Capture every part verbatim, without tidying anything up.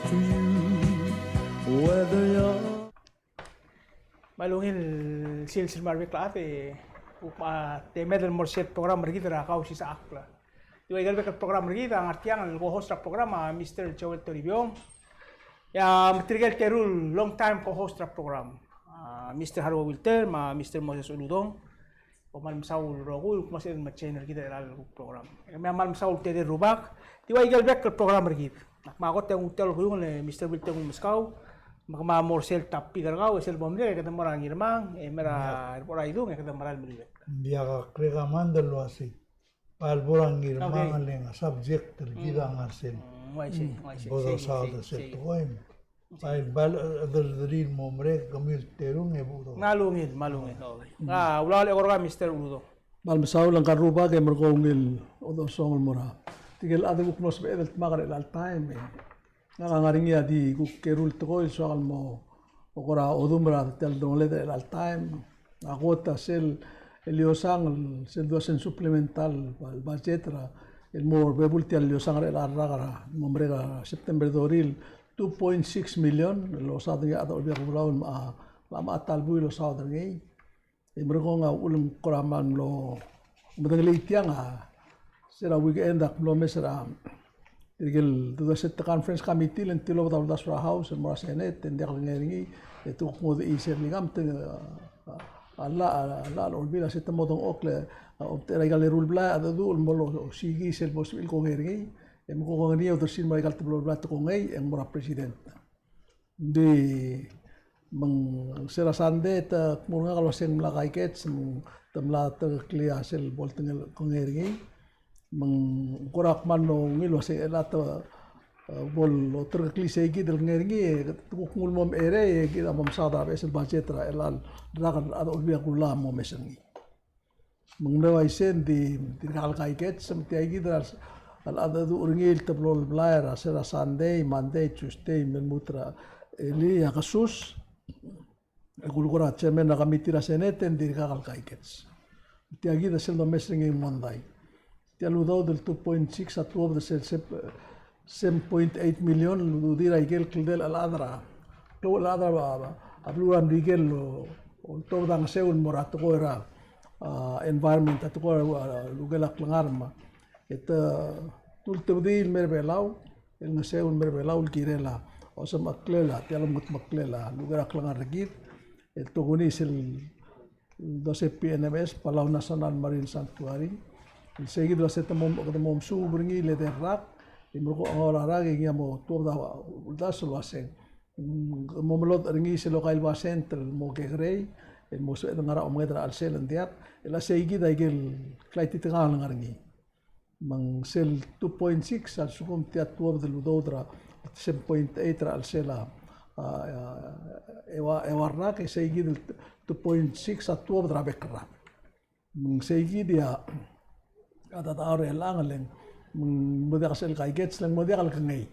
to you, whether you're Me a ungil sils el mo er a rebek el chad, e kuk mo temed el mo er sel program er kid er a Kausisechakl. Di ua ikel bek el program er kid a ngar tiang el co-host er a program a Mister Joel Toribiong. E a tirke el teru el long time co-host er a program a Mister Haruo Wilter me a Mister Moses Uludong. Kom kmal mesaul el rokui el kmo sebeched el mo join er kid er chelecha el program. E kmal mesaul el tedei el rubak. Di ua ikel bek el program er kid. Ak mo kot e ng tia el kuyung e Mister Wilter ng meskau. Me kmal mo er sel topic er kau, e sel bo mle, e kede mo er a Ngirmang, e mera, er a Idung, e kede mera el mle. Ng diak a kuk a manda el uasei. Bai bo er a Ngirmang, okay, le ng a subject er kid a ngar sel. Mm, uaisei, uaisei. Bo dosaod er sel tekoi. Bai bo el, eh, derderir el mo merek, kemiu el terung e bo dosaod. Kmal ungil, kmal ungil. Mm. A, ulaol e kora Mister Uludong. Kmal mesaul e ngka el rubak e merekong el odosongel el mo er a tirke el chad el kuk mlo sebeched el dmak er chelecha el taem e. Ngak a ngar er ngii a di kuk eru el tekoi el soak el mo kora odum er tia el delongeled er chelecha el taem. A kot a sel, el iosang el sel dua sel supplemental budget er a, el mo er a bebul tia el iosang er chelecha el rak er a, mo merek er a September thirty el two point six million el losaod er ngii a Olbiil er a Kelulau me a, me a ta el buil el losaod er ngii. E merekong a uchul me ng kora mlo medengelii tiang a, se er a weekend ak mlo omes er a, tirke el, dua sel conference committee el ng tilobed a uldasu er a House el mo er a Senate, e ng diak el ngii er ngii, e te kuk ngodechii sel ngii a mteng, a, a llach, a llach el Olbiil a se te mo dengchokl, a, omtechei er a ikal eru el blai, a dedu el mo losiik sel bo sebechir el kongei er ngii, e me kongei er ngii, odersii el mo er a ikal teblo el blai te kongei, e ng mo er a President. Ng di me ng se er a Sunday te kmo er ngak el uaseng mla kaikets, me te mla terkeklii a sel bo el tengel kongei er ngii. Me ng kora kmal ungil el uaseng chelecha te, e, bo loterkeklii sei kid el kongei er ngii, e te kuk nguu el mo merek, e kid a mo mesaod a beches el budget er a chelecha el rak er a Olbiil er a Kelulau a mo omes er ngii. Me ng mle uaisei, ng di, dirkak el kaikets, me tia kid a, a, a, a, dedu er ngii el teblo el blai er a se er a Sunday, Monday, Tuesday, me lmuut er a elii a kesus. E kulekoi er a chairman er a committee er a Senate, e ng dirkak el kaikets. Tia kid a sel domes er ngii el mondai. Tia el udoud el two point six a tuobed er sel sep-, seven point eight million el ududir a ikel kldei el chad er a, klou el chad er a, a, a beluu er a Merikel el, oltobed a ngeseu el mo er a tekoi er a, a, environment, a tekoi er a, a, lukel a klengar me. E te, te ultebedii el mei er a Belau, el ngeseu el mei er a Belau el kirel a, osemecheklel a, tia el omengedmeklel a, lukel a klengar er kid, el tokuni sel dua se P N M S, Palau National Marine Sanctuary. El sei kid el uase te mo, te mo mesuub er ngii el edei el rak, e merekong a rak e ngii a mo tuobed a uldasu el uaseng. Mm, mo melodech er ngii sel okai el basent el mo kekerei, el mo sebeched el ngar er a omenged er a chelsel, ng diak, el a sei kid a ikel klai titekangel el ngar er ngii. Me ng sel two point six a lsekum tia tuobed el udoud er a seven point eight er a chelsel a, a, a, eua, eua el rak, e sei kid el two point six a tuobed er a bek el rak. Me ng sei kid a, a, a, a, er chelechang e le ng, me ng mo diak sel kaikets, le ng mo diak el kengei.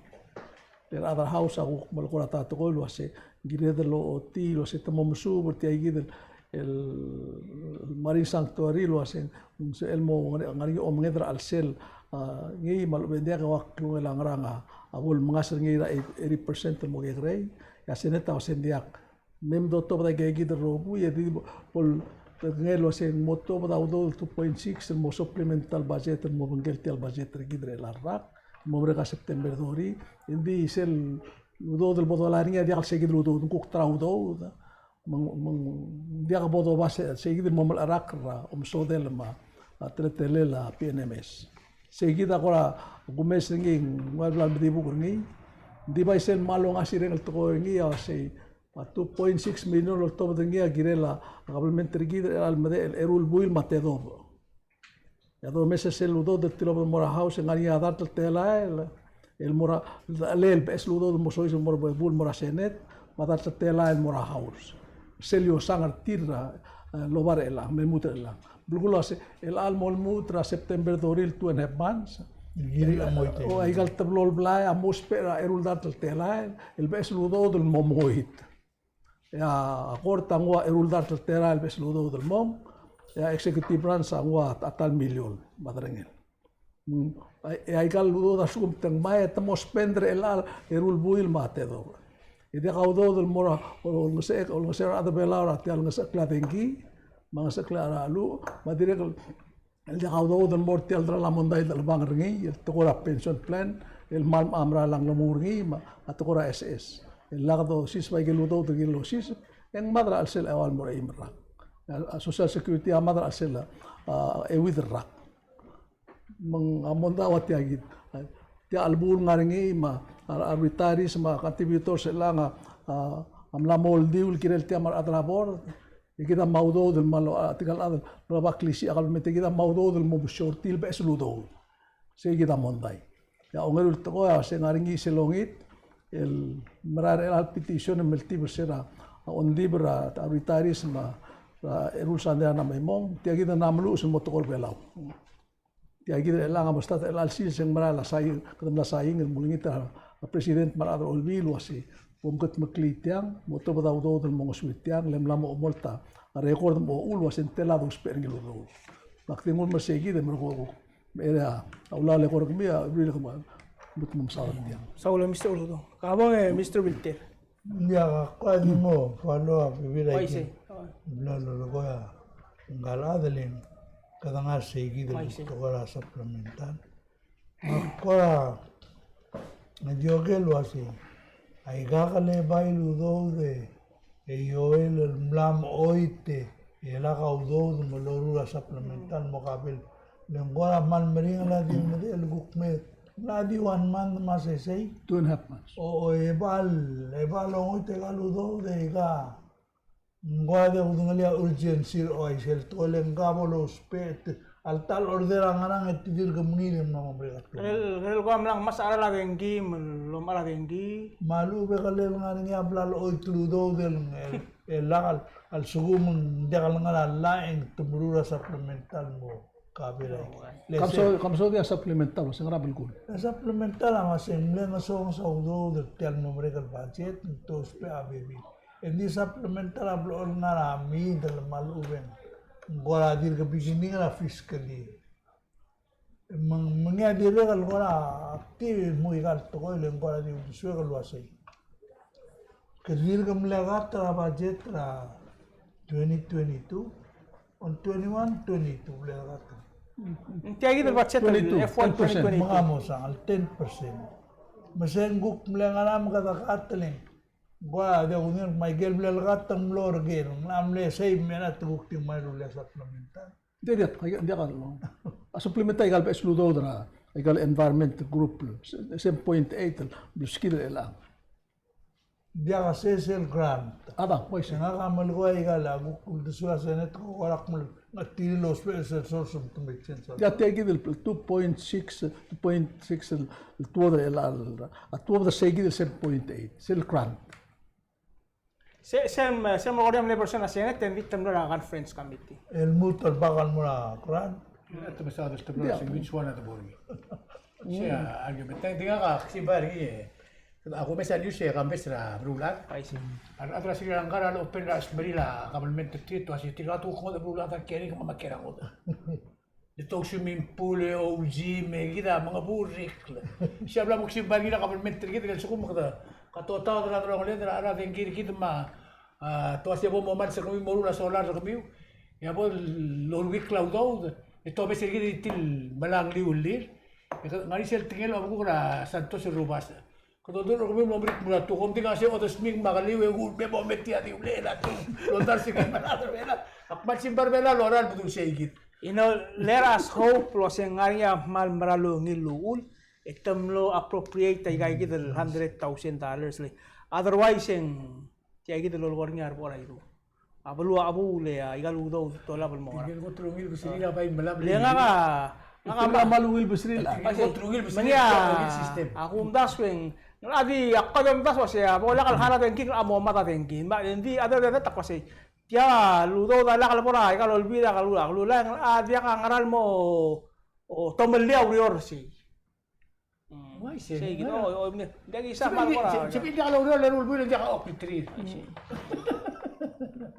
Le rechad er a House a kuk melekoi er a ta tekoi el uase ng kired el ochotii el uase te mo mesuub er tia kid el, el Marine Sanctuary el uase ng sebechel el mo ngar er ngii a omenged er a chelsel, a, ngii me a lechub e ng diak e ua klungel a ngerang a bo lemengas er ngii er a eighty percent el mo kekerei, e a Senate a uase ng diak. Me mdotobed aike kid el rokui, e di bo, bo el, te kengei el uase ng mo tobed a udoud el two point six el mo supplemental budget el mo obengkel tia el budget er kid er chelecha el rak, mo merek a September thirty, e ng di sel udoud el bo dolai er ngii a diak el sei kid el udoud, ng kuk ta er a udoud, me ng, me ng diak bo doba se, sei kid el mo melecherakl er a omesodel me a, a, teletelel a P N M S. Sei kid a kora kumes er ngii, ng ua el bla el medibuk er ngii, ng di bai sel kmal ongasireng el tekoi er ngii a sei, a two point six million el oltobed er ngii a kirel a kabelment er kid er a lemedechel el eru el buil me a tedobech. E a domes er sel udoud el tilobed el mo er a House e ng ngar er ngii a dart el telael el mo er a, el beches el udoud el mo soiseb el mo er a bebul el mo er a Senate, me a dart el telael el mo er a House. Sel iosang er tir er a, e, el oba er chelechang, me lmuut er chelechang. Belkul a se, el chelecha el mo lmuut er a September thirty el two and a half months. O, aika el teblo el blai a mo ousbech er a eru el dart el telael, el beches el udoud el mo mengoit. E a kort a nguu a eru el dart el telael el beches el udoud el mong, e a executive branch a nguu a ta el miliol, me a derengel. Mm, E aika el udoud a lsekum te ngmai e te mo spend er chelecha el eru el buil me a tedobech. E diak a udoud el mo er a, olengesechek, olengesechek er a rechad er a Belau er tia el ngesechekl a dengki, me a ngesechekl a cheluch, me a dirrek el el diak a udoud el mo er tia el deral a mondai el chelebangel er ngii, el tekoi er a pension plan, el kmal mecham er a lenglemur er ngii, me a tekoi er a S S. El lak dosiseb aike el udoud el kirel el osiseb, e ng mad er a chelsel a eua el mo er a eim el rak. A, a Social Security a mad er a chelsel a, a, euid el rak. Me ng a mondai a ua tia kid. Tia el chelebuul el ngar er ngii, me a, a retirees, me a contributors er chelechang a, a, a mla mo oldiu el kirel tia me a rechad er a board, E kid a mo udoud el mo, a, tirka el chad el mla mo klisiich a kabelment, e kid a mo udoud el mo short er tir el beches el udoud. Sei kid a mondai. E a ongeru el tekoi a se ngar er ngii sel ongit el merael er chelecha el petition el meltib er se er a, a, ongdibel er a, a retirees me a, a eru el sandei er a Namaimong, tia kid a mla meluches el mo tekoi er a Belau. Tia kid er chelechang a mo start er chelecha el sils e ng merael a sain, kede mla sain el mo olengit er a president me a rechad er a olbiil el uasei bo mkedmeklii tiang, mo tobed a udoud el mo ngosuir tiang, le mla mo omolt a record me a uchul el uasei ng tela dousbech er ngii el udoud. Me ak di nguu el mer sei kid e merekong. Me er a ulaol e kora kemiu a uriul e kemiu a mo mesaod er tiang. Saul, Mister Uludong. Ka bong e Mister Wilter. Ng diak, ak kora di mo follow up er a bebil er a ikid. Uaisei. Bla lolekoi a ngka el chad el kede ngar sei kid el tekoi er a supplemental. Ak kora di oker el uasei, aika kele bai el udoud e ioel el mla mo choit e lak a udoud me loruul a supplemental mo kabel. Le ng kora kmal meringel a di medechel el kuk me ng di one month me a sesei. Two and a half months. O, o, e bal, e bal ongoit e kal udoud e ika. Ng kora di kudengelii a urgency er a uaisei el tekoi le ng ka bo lousbech, alta el order a ngerang e te dirk mengiil e mla mo merek a tekoi. Kele, kele kora mla ngmasech a cheral a dengki, me lomechar a dengki. Me a lechub e kele ngar er ngii a bla lochoit el udoud el, el, el lak a lsekum ng diak el ngar er a llach e ng te meruul a supplemental mo. Kabel a ikid. Kam so, kam so di a supplemental, se ngera belkul? A supplemental a ngesonges, mle ngesonges a udoud er tia el mlo merek el budget, ng te ousbech a bebil. E ng di supplemental a blechoel ngar er a middle me a lechub e ng kora dirk beginning er a fiscal year. Me ng, me ng dirrek el kora active el mo ika el tekoi le ng kora di uldesuek el uasei. Kede dirk mle cut er a budget er a twenty twenty-two, on twenty-one, twenty-two mle cut. Ng tia kid el budget er a twenty-two, F Y twenty twenty-two. Me ng mo sang el ten percent. Me se ng kuk mle ngar er a meked a cut el ng. Ng kora di a kudengei me aike el mle cut a mlo er ker, ng mla mle sei me a te kuk di ngmai el rullii a supplemental. Ng diak, ng diak, ng diak a supplemental a ika el beches el udoud er a ika el environment group, seven point eight el bluskid er chelechang. Ng diak a sesei el grant. A da, uaisei. Ngak a melekoi a ika el kuk uldesuel a Senate ko kora kmal ngar er tir el ousbech er sel source of the machine. Tia, tia kid el two point six, two point six el, el tuobed er chelechang, a tuobed er sei kid el seven point eight, sel grant. Se, se, se mo er a mle version er a Senate, e ng di te mlo er a conference committee. El lmuut el bak el mo er a grant. Te mesaod el te mlo er a which one of the board. Se a argument. Te, te ngak a ksibai er ngii e. A kumes a news e kambes er a beluulechad. Uaisei. A rechad er a Sri Lanka a lopen er a smeriil a government er tir, te uasei tirka a tekoi el ngodech er a beluulechad a kiei er ngii me a kiei er a ngodech. E te ousiu swimming pool e ousiu me kid a mengeburrekl. Sei a bla mo ksibai er ngii er a government er kid el lsekum kede, ka totaod er a delongeled er a, er a dengki er kid me a, a, te uasei bo momes er kemiu, moruul a solar er kemiu. E a bo lorrekl a udoud, e tobes er kid e tir el melai a ngliulir. E kede ngar er ngii sel tekingel a obekuk er a Santos el Rubasech. Kede oldurech er kemiu el mo merik el mo er a tukom, ng di ngar sei odesming me a keliu e kuk me bo metii a diulel a tung. Lodars er kid me a rechad er a Belau. Ak kmal ksibai er a Belau el lorael el bedul sei kid. You know, let us hope el uasei ng ngar er ngii a kmal mera el ungil el uchul, e te mlo appropriate a ika kid el hundred thousand dollars le. Otherwise, e ng tia kid el lolekoi er ngii a rebo er a Irrai. A beluu a chebuul e a ika el udoud a olab el mo ngar. Tirke el kot el ungil beseriil a bai melab. Le ngak a, ngak a kmal ungil beseriil. Tirke el kot el ungil beseriil a ungil system. A kumdasu e ng, ng di a kuk di omdasu a sei a bo lak el ngar er a dengki, a mo mad a dengki. Me ng di other than that a kuk sei. Tia el udoud a lak el bo er a ika el olbiil er a kelulau, a kelulau e ng diak a ngera el mo, o, tomellii a ureor er sei. Uaisei. Sei kid, o, o, me, ng diak kisa kmal kora. Sebechel diak loureor, loureor el buil e ng diak a okitir.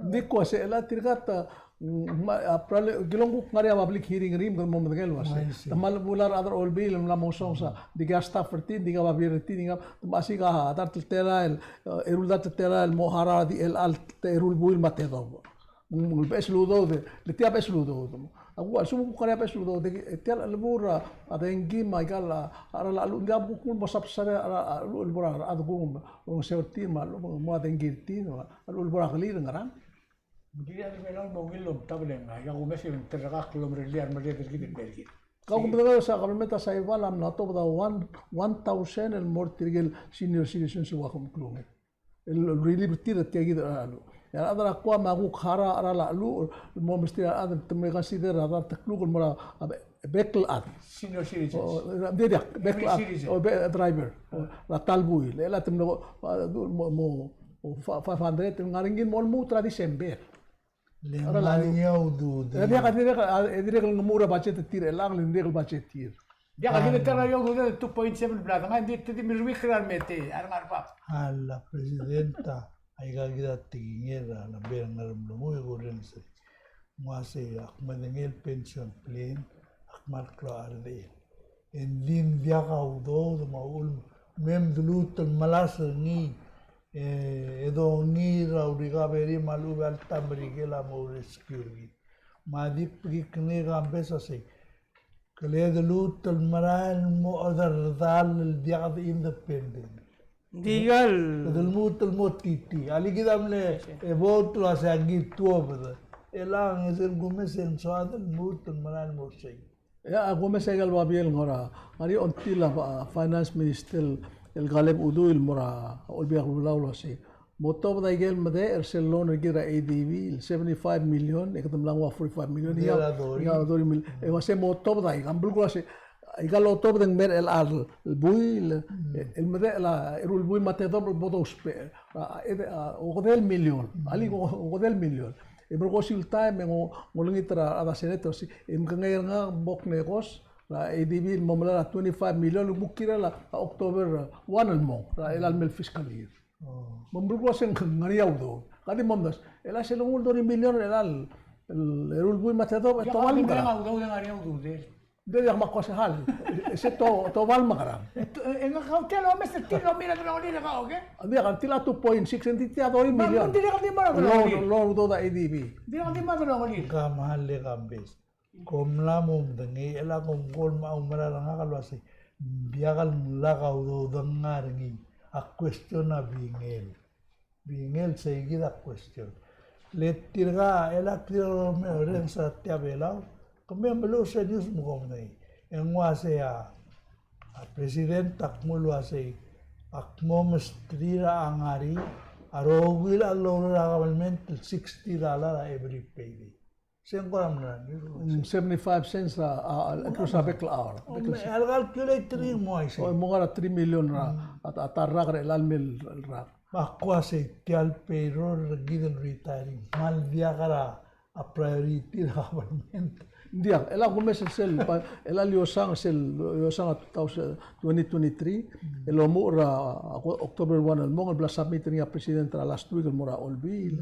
Ng di kuk uasei, e le tirka a Mm, me a, probably, kilong kuk ngar er ngii a public hearing er ngii me kede mo medengei el uasei. I see. Te kmal bo el chad er a Olbiil el mla mo songs a, mm, dikea staff er tir, dikea babier er tir, dikea, te mla siik a dart el telael, e, eru el dart el telael el mo harau er a di chelecha el teru el buil me a tedobech. Mm, beches el udoud, le tia beches el udoud. A kuk, a lsekum kuk ngar er ngii a beches el udoud, e tia el chelebuul er a, a dengki me aika el, a, a cheral a cheluch, ng diak kuk mo subsidize a, a, a cheluch el bo er a rechad el kuk mo, mo safety me a cheluch el mo dengki er tir, me a cheluch el bo er a kelir e ngerang. Ng kired el Belau el mo ungil el omtab el ngar, aika kumes e ng terrekakl el omerellii a remerreder er kid el mei er kid. Kau, kom medengei el uasei a government er a Saipan a mla otobed a one, one thousand el mo er tirke el senior citizens el ua kom klungel el relieve er tir er tia kid el cheluch. E a rechad er a Guam a kuk harau a cheral a cheluch el mo mesterir a rechad el te mle consider a dart el kluk el mo er a, a, bek el chad. Senior citizens. O, e, di diak, bek el chad. Senior citizen. O, be-, driver. O, er a ta el buil. E le te mle, a, mo, mo, o, fi-, five hundred, el ngar er ngii el mo lmuut er a December. Le ngar er ngii a udoud. E diak, e dirrek, a, e dirrek el ngemuchel er a budget er tir, e le ng dirrek el budget er tir. Diak, a kid a ta er a udoud el two point seven bla, ng di, te di mirruik er a remetii, a rengar er a bab. A la President a, aika kid a tekingel er a, a lebo er a Ngeremlengui e kurrenges er ngii. Ng uasei ak medengei el pension plan, ak kmal klou a redechel. Engdi ng diak a udoud me a uchul me mdeluut el melasech er ngii, e, e dongiil er a uriul er a Belau me a lechub e a ta el Merikel a mo rescue er kid. Me a di kbekikngai e Kambes a sei, kede deluut el merael el mo chederedall el diak de independent. Ng di ikal. Kede lmuut el mo titi. A le kid a mle, e, vote el uasei a ki tuobed. E le ng sel kumes e ng soad el lmuut el merael el mo sei. E a kumes a ikal babier el ngar er a, ngar er ngii a ongtil a, a, Finance Minister el, el Kaleb Udui el mo er a Olbiil er a Kelulau el uasei, mo tuobed a ikel medechel er sel loan er kid er a ADB el seventy-five million, e kede mla nguu a forty-five million, ia, ia thirty million. E uasei mo tuobed a ikal, belkul a sei, ikal otobed e ng mei er chelecha el buil, e, el medechel a eru el buil me a tedobech el bo dousbech, a, e, a, okedei el million, a le ko-, okedei el million. E merekong e sel taem e ng, ng olengit er a rechad er a Senate el uasei, e mkengei er ngak me bo knekos er a ADB el mo melai er a twenty-five million el kuk kirel a October one el mong er a chelecha el mei el fiscal year. Oh. Me ng belkul a sei ng ngar er ngii a udoud. Ka di momdasu, e le sel lenguu el thirty million er chelecha el, el eru el buil me a tedobech, e tobal mekerang. Ng diak me ak kmo se hal. E se to-, tobal mekerang. E to-, e ngak a tia el omes er tir el omes er a delongelir e kau, okay? Ng diak, tia el two point six, ng di tia thirty million. Ng dirrek el di mo er a delongelir. Lo, lo, udoud er a ADB. Ng dirrek el di mo er a delongelir. Kmal le Kambes. Kom mla mo medengei, e le kom kmal mo oumerang er ngak el uasei, ng diak el lak a udoud el ngar er ngii. A question a bingel. Bingel sei kid a question. Le tirka, e le tirka el orrenges er tia Belau, kemiu a meluches e news me kom medengei. E ng uasei a, a President a kmo el uasei, ak mo mesterir a ngar er ngii a rokui el loruul er a government el sixty dollar a every payday. Sel kora mla, mm, seventy-five cents a, a, a, a bek el hour. Bek el, a calculator e mo uaisei. O, mo ngar er a three million er a, a, a ta el rak er chelecha el mei el rak. Me ak uasei tia el payroll er kid el retiree, me ng diak er a, a priority er a government. Ng diak, e le kumes sel, sel, pa, e le iosang sel, iosang a two thousand, twenty twenty-three, el omuchel er a, a, October one el mong, el bla submit er ngii a President er a last week el mo er a Olbiil.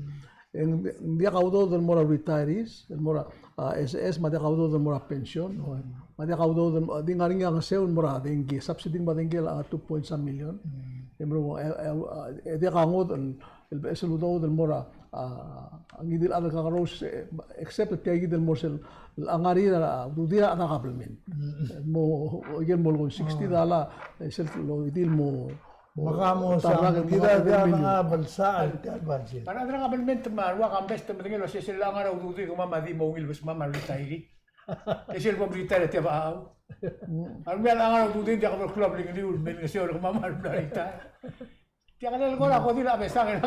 E ng diak a udoud el mo er a retirees, el mo er a, a, SS, me a diak a udoud el mo er a pension, me a diak a udoud el, di ngar er ngii a ngeseu el mo er a dengki, subsidy me a dengki el a two point some million. E merekong, e, e, e diak a ngodech el, el beches el udoud el mo er a, a, ngii di el chad el kakerous, e, except tia kid el mo er sel, a ngar er ngii a, a, ududir a rechad er a government. Mo, ikel mo leko sixty dollar, e sel lo, di el mo, Me ka mo ta el rak, sang, me kid a diak a belsechel tia el budget. A rechad er a government me a rua Kambes te medengei el uasei sel ngar er a ududir e kemam a di mo ungil el beskemam a retire. E sel bom retire tia bechachau. A rengmiu a ngar er a ududir e diak bo el klou a blingeliu el mei el ngeseu er kemam a re mla retire. Tia kede el kora kodil a besang e ng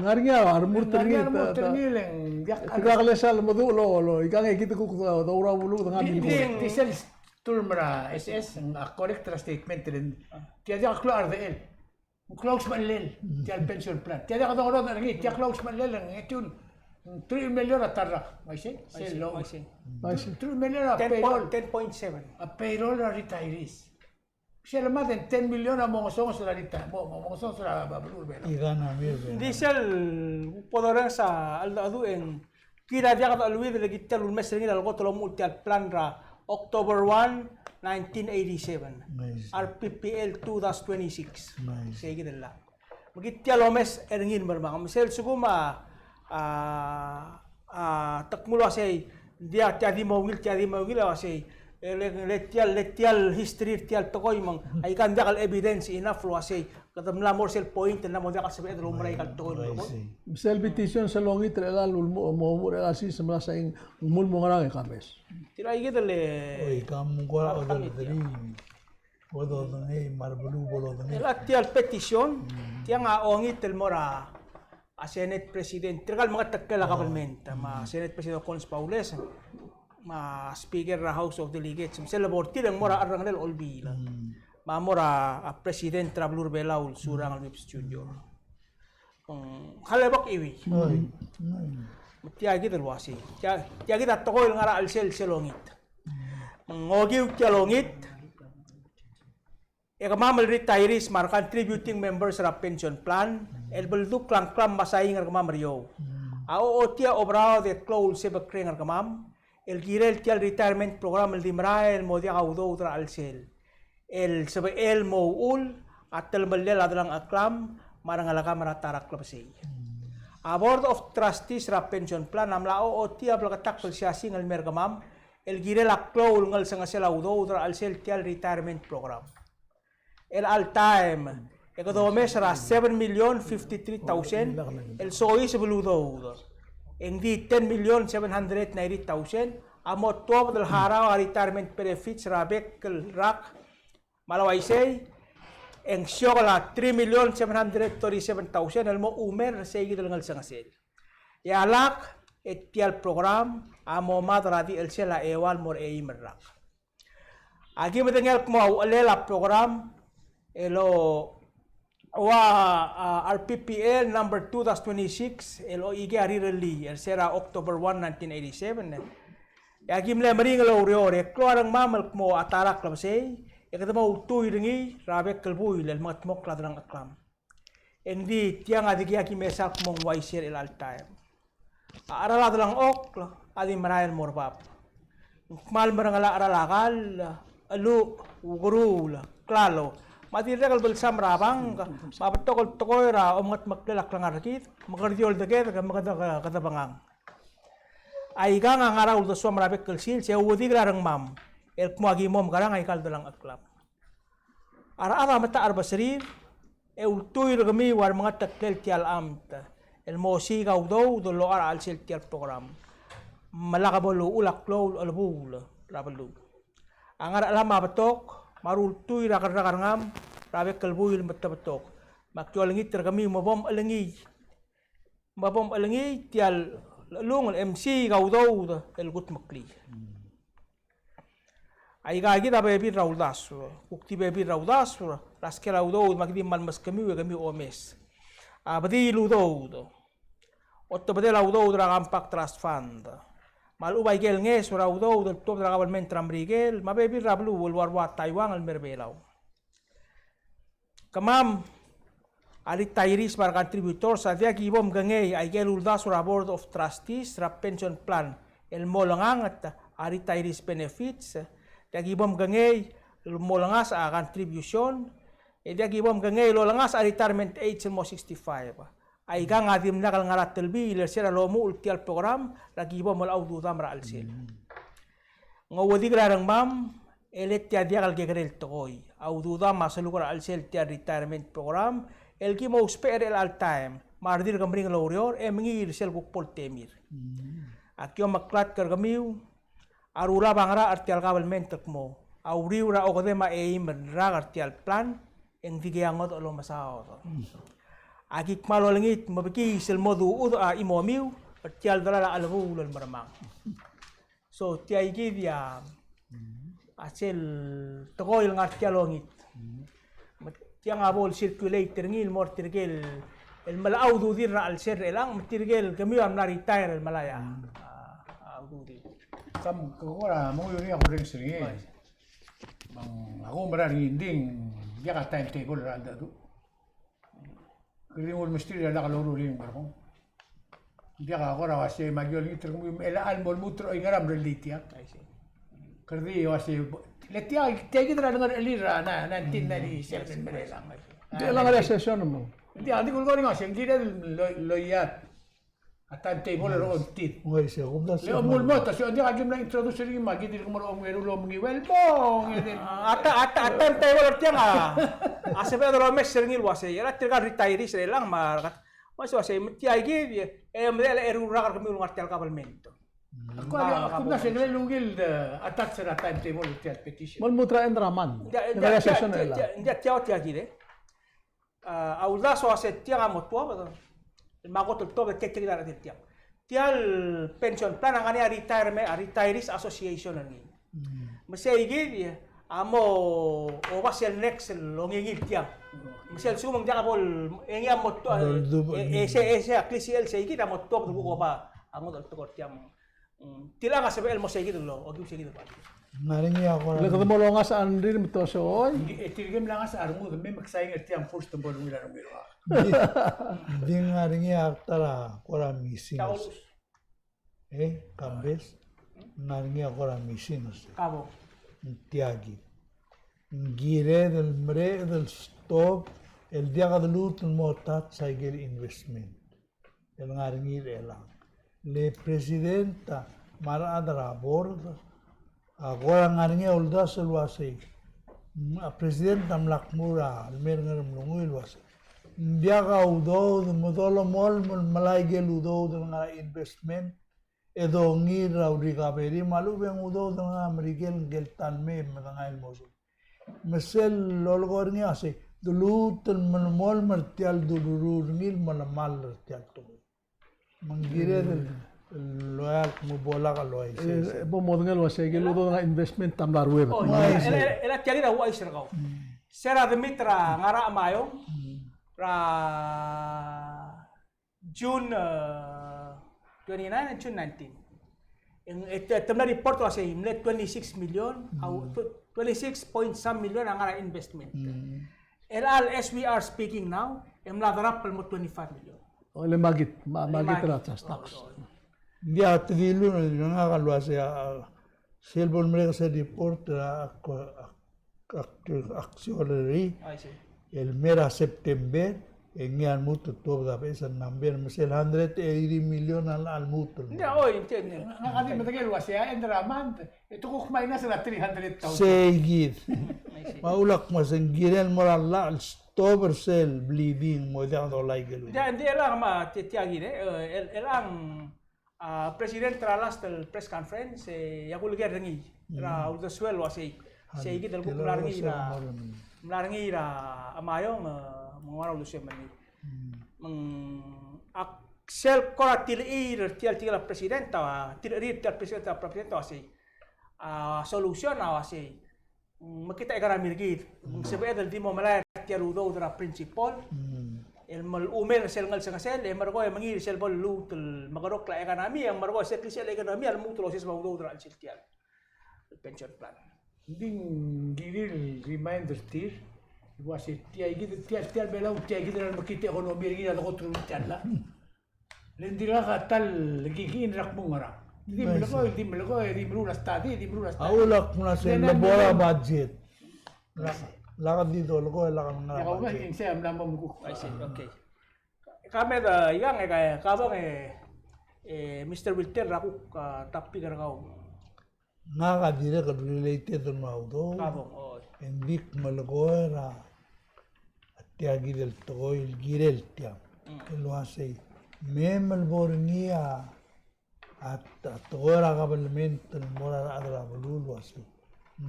Ngar er ngii a remurt er ngii, ngar er ngii a remurt er ngii el ng diak. Te kak lesa el meduch el, el, ikang e kid kuk dourau el beluu, de ngar er ngii. Di, di sel term er a SS, a correct er a statement er ngii. Tia diak klou a redechel. Klou a usbechellel tia el pension plan. Tia diak dongerodech er ngii, tia klou a usbechellel, ng e tiu el three million a ta el rak. Uaisei? Sel lo. Uaisei. Three million a payroll. Ten point seven. A payroll er a retirees. Sel mad e ng ten million a mo ngesonges er a rita, mo, mo, mo ngesonges er a beluu er a Belau. Ng di sel bo dorrenges a cheldecheduch e ng kid a diak decheluid el kid a lulemes er ngii er a lekot el omuchel tia el plan er a October one, nineteen eighty-seven. R P P L two dash twenty-six. Sei kid el llach. Me kid tia el omes er ngii el mermang. Me sel lsekum a, a, a, te kmo el uasei, ng diak, tia di mo ungil, tia di mo ungil, a uasei, e le, le tia el, le tia el history er tia el tekoi me ng, aika ng diak el evidence enough el uasei, kede mla mo er sel point, ng mla mo diak el sebeched el oumerang aika el tekoi el tekoi. Me sel petition sel ongit er chelechang el mo, mo, mo er chelechang el sils, me ng uasei ng mo, mo ngerang e ka pass. Tirka kid el, oi, ka mo ngerang, ka mo ngerang. Bo dodengei, me a rebeluu bo lodengei. El tia el petition, tiang a ongit el mo er a Senate President, tirka el mengeteklel a government, me a Senate President Collins Baules, me a Speaker er a House of Delegates, me sel lebo er tir e ng mo er a cherrengelel a Olbiil. Me a mo er a, a President er a beluu er a Belau el Surangel Whipps Junior. Mm, kal bo kiuii. Me tia kid el uasei. Tia, tia kid a tekoi el ngar er a chelsel sel ongit. Me ng okiu tia el ongit, e kemam el retirees me a re contributing members er a pension plan, el beldukl a ngklam me a saing er kemam er eou. A ochotii a oberaod e klou el sebekreng er kemam el kirel tia el retirement program el di merael el mo diak a udoud er a chelsel. El sebechel el mo uchul a telemellel a delengcheklam me a rengelekam er a ta er a klebesei. A Board of Trustees er a pension plan a mla ochotii a bleketakl el siasing el mei er kemam el kirel a klou el ngelsengesel a udoud er a chelsel tia el retirement program. El chelecha el taem e kede omes er a seven million fifty-three thousand el soiseb el udoud. E ng di ten million seven hundred ninety thousand a mo tuobed el harau a retirement benefits er a bek el rak, me a le uaisei e ng siokel a three million seven hundred thirty-seven thousand el mo chumer er sei kid el ngelsengesel. E a lak e tia el program a mo mad er a di chelsel a eua el mo er a eim el rak. Aki medengei el kmo a uchelel a program el ua, a, R P P L number two dash twenty-six el ochikii a rirellii er se er a October one, nineteen eighty-seven. E aki mle meringel el oureor e klou a rengmam el kmo a ta er a klebesei e kede mo ultuil er ngii er a bek el buil el mengetmokl a delengcheklam. E ng di tiang a dikea ki mesa el kmo ng uaisei er chelecha el taem. A cheral a delengchokl a di merael el mo er bab. Ng kmal merengel a cheral a kall, cheluch, ukeruul, klalo, me a dirrek el belsam er a bangk, me a betok el tekoi er a omengetmeklel a klengar er kid, me kede di oldekedek, me kede, kede bengang. Aikang a ngar er a uldesuam er a bek el sils, e uedikel a rengmam el kmo aki mo mekerang aika el delengcheklam. A rechad a metacherbeserir, e ultuil er kemiu a remengeteklel tia el amt el mo osiik a udoud el locha er a chelsel tia el program. Me lak bo luchul a klou el chelebuul er a beluu. A ngar er a chelam a betok, me a rultuil er a kerrak er ngam er a bek el buil me te betok. Me aki olengit er kemiu me bo mchelengii, me bo mchelengii tia el chelungel e msiik a udoud el kudmeklii. Aika kid a bebil er a uldasu, kuk di bebil er a uldasu er a skel a udoud me aki di mal meskemiu e kemiu omes. A bedii el udoud, otebedel a udoud er a Compact Trust Fund, me a lechub aike el ngeso er a udoud el tuobed er a kabelment er a Merikel me a bebil er a beluu el ua rua Taiwan el mei er a Belau. Kemam a retirees me a re contributors a diak ki bo mkengei aike el uldasu er a Board of Trustees er a pension plan el mo olenganget a retirees benefits, diak ki bo mkengei el mo olengasech a contribution, e diak ki bo mkengei el olengasech a retirement age el mo sixty-five. Aikang a dimlak el ngar er a telbiil er se er a lomuchel tia el program er a ki bo melecha a ududam er a chelsel. Ng ouedikel a rengmam, e le tia diak el kekerei el tekoi. A ududam a seluk er a chelsel tia el retirement program el ki mo ousbech er chelecha el taem, me a redil ke meringel oureor e mengiil er sel kuk bo el temir. Aki omeklatk er kemiu, a rulab a ngerachel er tia el kabelment el kmo a uriul er a okedei me a eim el rak er tia el plan e ng dikea ngodech el omesaod. Aki kmal olengit me bekii sel mo duchudech a chimomiu er tia el delal a chelebuul el mermang. So tia kid a, a sel tekoi el ngar tia el ongit. Me tiang a bo el circulate er ngii el mo er tirke el melecha a ududir er a chelsel er chelechang, me tirke el kemiu a mla retire el melai a, a ududir. Kam kora mo uriul a kurrenges er ngii. Me ng, a kumerang er ngii, ng di ng diak a timetable er a cheldecheduch. Kede di nguu el mesterir a lak loruul er ngii el merkong. Ng diak a kora uasei me aki olengit er kemiu me chelecha el mo lmuut er oingerang a mrellii tiang. I see. Kede di uasei, le tia, tia kid er a lengerechelir er a nineteen ninety-seven el mei er chelechang. Ng di chelechang er a session me. Ng di, ng di kulekoi er ngii a uasei, ng kired el lo, loia a timetable er a ongtir. Oi, se, kumdasu. Le omul mo, ta se, ng diak a ki mla introduce er ngii me aki dirk mo er a ongeru el omenguiu el bong, e de. A, a ta, a ta, a timetable er tiang a, a sebeched el omes er ngii el uasei, er a tirka el retirees er chelechang me a rekat. Uasei, uasei, me tia kid, e, e medechel a eru el rak er kemiu el ngar tia el kabelment. Ak kora, ak kora kumdasu e ng kirel ungil, e, attach er a timetable er tia el petition. Mo lmuut er a end er a month. Ng diak, ng diak, ng diak, tia, tia, tia, tia kid, e. A, a uldasu a se tiang a mo tuobed, me a kot el tuobed, tia, tia kid a rechad er tiang. Tia el pension plan a ngar er ngii a retirement, a Retirees Association er ngii. Mm. Me sei kid a mo oba sel next el ongengiil tiang. Me sel lsekum ng diak a bo el, e ngii a mo tuobed, e, e, se, e, se a klisichel sei kid a mo tuobed el kuk oba a ngodech el tekoi er tiang. Mm, tilecha a sebechel el mo sei kid el lo, okiu sei kid el bab. Ng ngar er ngii a kora. Le kede mo longasech a rengrir me te osechoi. Ng di, e tirke mla ngasech a rengud, me meksaing er tiang first me bo lungil a rengrir. Ng di, ng di ngar er ngii a ta er a kora missing. Taurus. E, Kambes, ng ngar er ngii a kora missing er se. Kabo. Ng tia kid. Ng kired el mereched el stop el diak de lmuut el mo touch aike el investment el ngar er ngii er chelechang. Le president me a rechad er a board a kora ngar er ngii a uldasu el uasei, a president a mla kmu er a lemei er a Ngeremlengui el uasei, ng diak a udoud me dolemolem el melai aike el udoud el ngar er a investment, e dongir er a recovery me a lechub e ng udoud el ngar er a Merikel ngike el ta el mei e medengai el mo Me sel lolekoi er ngii a sei, de luut el melemolem er tia el dururur er ngii el melemall er tia el tekoi. Me ng kired el, el loia el kmo bo lak el uaisei. E, e bo modengei el uaisei, ke el udoud er a investment a mla ruebet. Oh, me el, el, el tia kid a uaisei er kau. Mm. Se er a demit er a ngar er a Maiong, mm, er a June, uh, twenty-nine and June nineteen. Ng, e te, te mla report el uasei, mle twenty-six million, mm, a, tw-, twenty-six point some million a ngar er a investment. Mm. El, el, as we are speaking now, e mla drop el mo twenty-five million. O, le makit, ma-, makit er a tax. Oh, oh. Ng diak, te dilu, ng ngak el uasei, a, sel bo lemerek sel report er a, a, a, actuary. I see. El mei er a September, e ngii a lmuut el tuobed a beches el number, me sel hundred eighty million a, a lmuut el. Ng di, oi, ng di, ng di. Ngak a di medengei el uasei, a end er a month, e te kuk minus er a three hundred thousand. Sei kid. I see. Me a ulak me se ng kirel mo er a llach el stop er sel bleeding, mo diak dolai ikel. Ng di, ng di, el ang me a tia, tia kid, e, el, el ang A, president er a last el press conference, e, a kuleker er ngii, er a uldesuel el uasei, sei kid el kuk mla er ngii er a, mla er ngii er a Maiong, e, me ng ua uldesuel me ngii. Me ng, a, sel kora tilechir er tia el tirke el president, a, tilechir er tia el president, a, president a uasei, a, solution a uasei, me kid a economy er kid, ng sebeched el di mo melai er tia el udoud er a principal, el mo omes er sel ngelsengesel, e merekong e mengiil er sel bo lluut el mekerokl a economy, e merekong e sel klisichel a economy a lmuut el oses me a udoud er a chelsel tia el pension plan. Ng di ng kirir el remind er tir, el uasei tia kid, tia, tia el Belau, tia kid el mekngit a economy er ngii er a dekot el tia el llach. Le ng dirkak a ta el kikiin er a kmo ngerang. Di melekoi, di melekoi, di meruul a study, di meruul a study. A ulak mla sel lebo er a budget. Lak, lak di dolekoi, lak ngar er a budget. Ia, kau ngesii a mla mo mekuk. I see, okay. Ka me da, ikang e, ka, ka bong e, e, Mister Wilter, er a kuk, a, topic er kau. Ngak a dirrek el related el mo er a udoud. Ka bong, oi. E ng di melekoi er a tia kid el tekoi el kirel tiang. Mm. El uasei, me mle bo er ngii a, a, a tekoi er a kabelment el mo er a rechad er a beluu el uasei,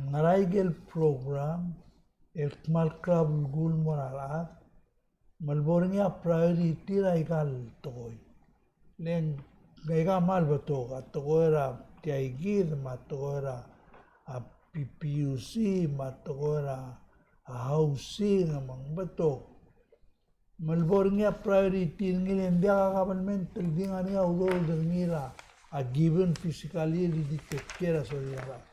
ngera ikel program el kmal klou a belkul el mo er a rechad, me lebo er ngii a priority er aika el tekoi. Le ng aika a kmal betok, a tekoi er a tia kid, me a tekoi er a, a, P P U C, me a tekoi er a, a, housing, me ng betok. Me lebo er ngii a priority er ngii, le ng diak a kabelment el di ngar er ngii a udoud er ngii er a, a, given physically el di take care er a sorir a rechad.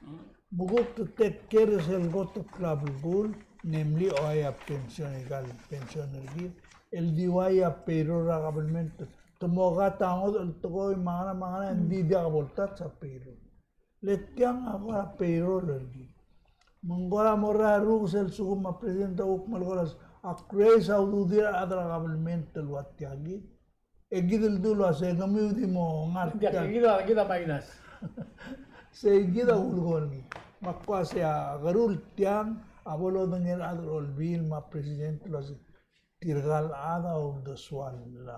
Me kuk te take care er sel kot el klabelkul, namely ua a pension, ikal pension er kid, el di ua a payroll er a government. Te mo kat a ngodech el tekoi me a ngerang me a ngerang, ng di diak bo ltouch a payroll. Le tiang a kora payroll er kid. Me ng kora mo er a rokui sel lsekum a president a kuk melekoi el uase ak raise a ududir a rechad er a government el ua tia kid. E kid el dulu el uase kemiu di mo ngar tia. Kid a, kid a minus. Sei kid a ulekoi er ngii. Me ak uase a kerul tiang a bo lodengei a rechad er a olbiil me a president el uase tirkal chad a uldesuel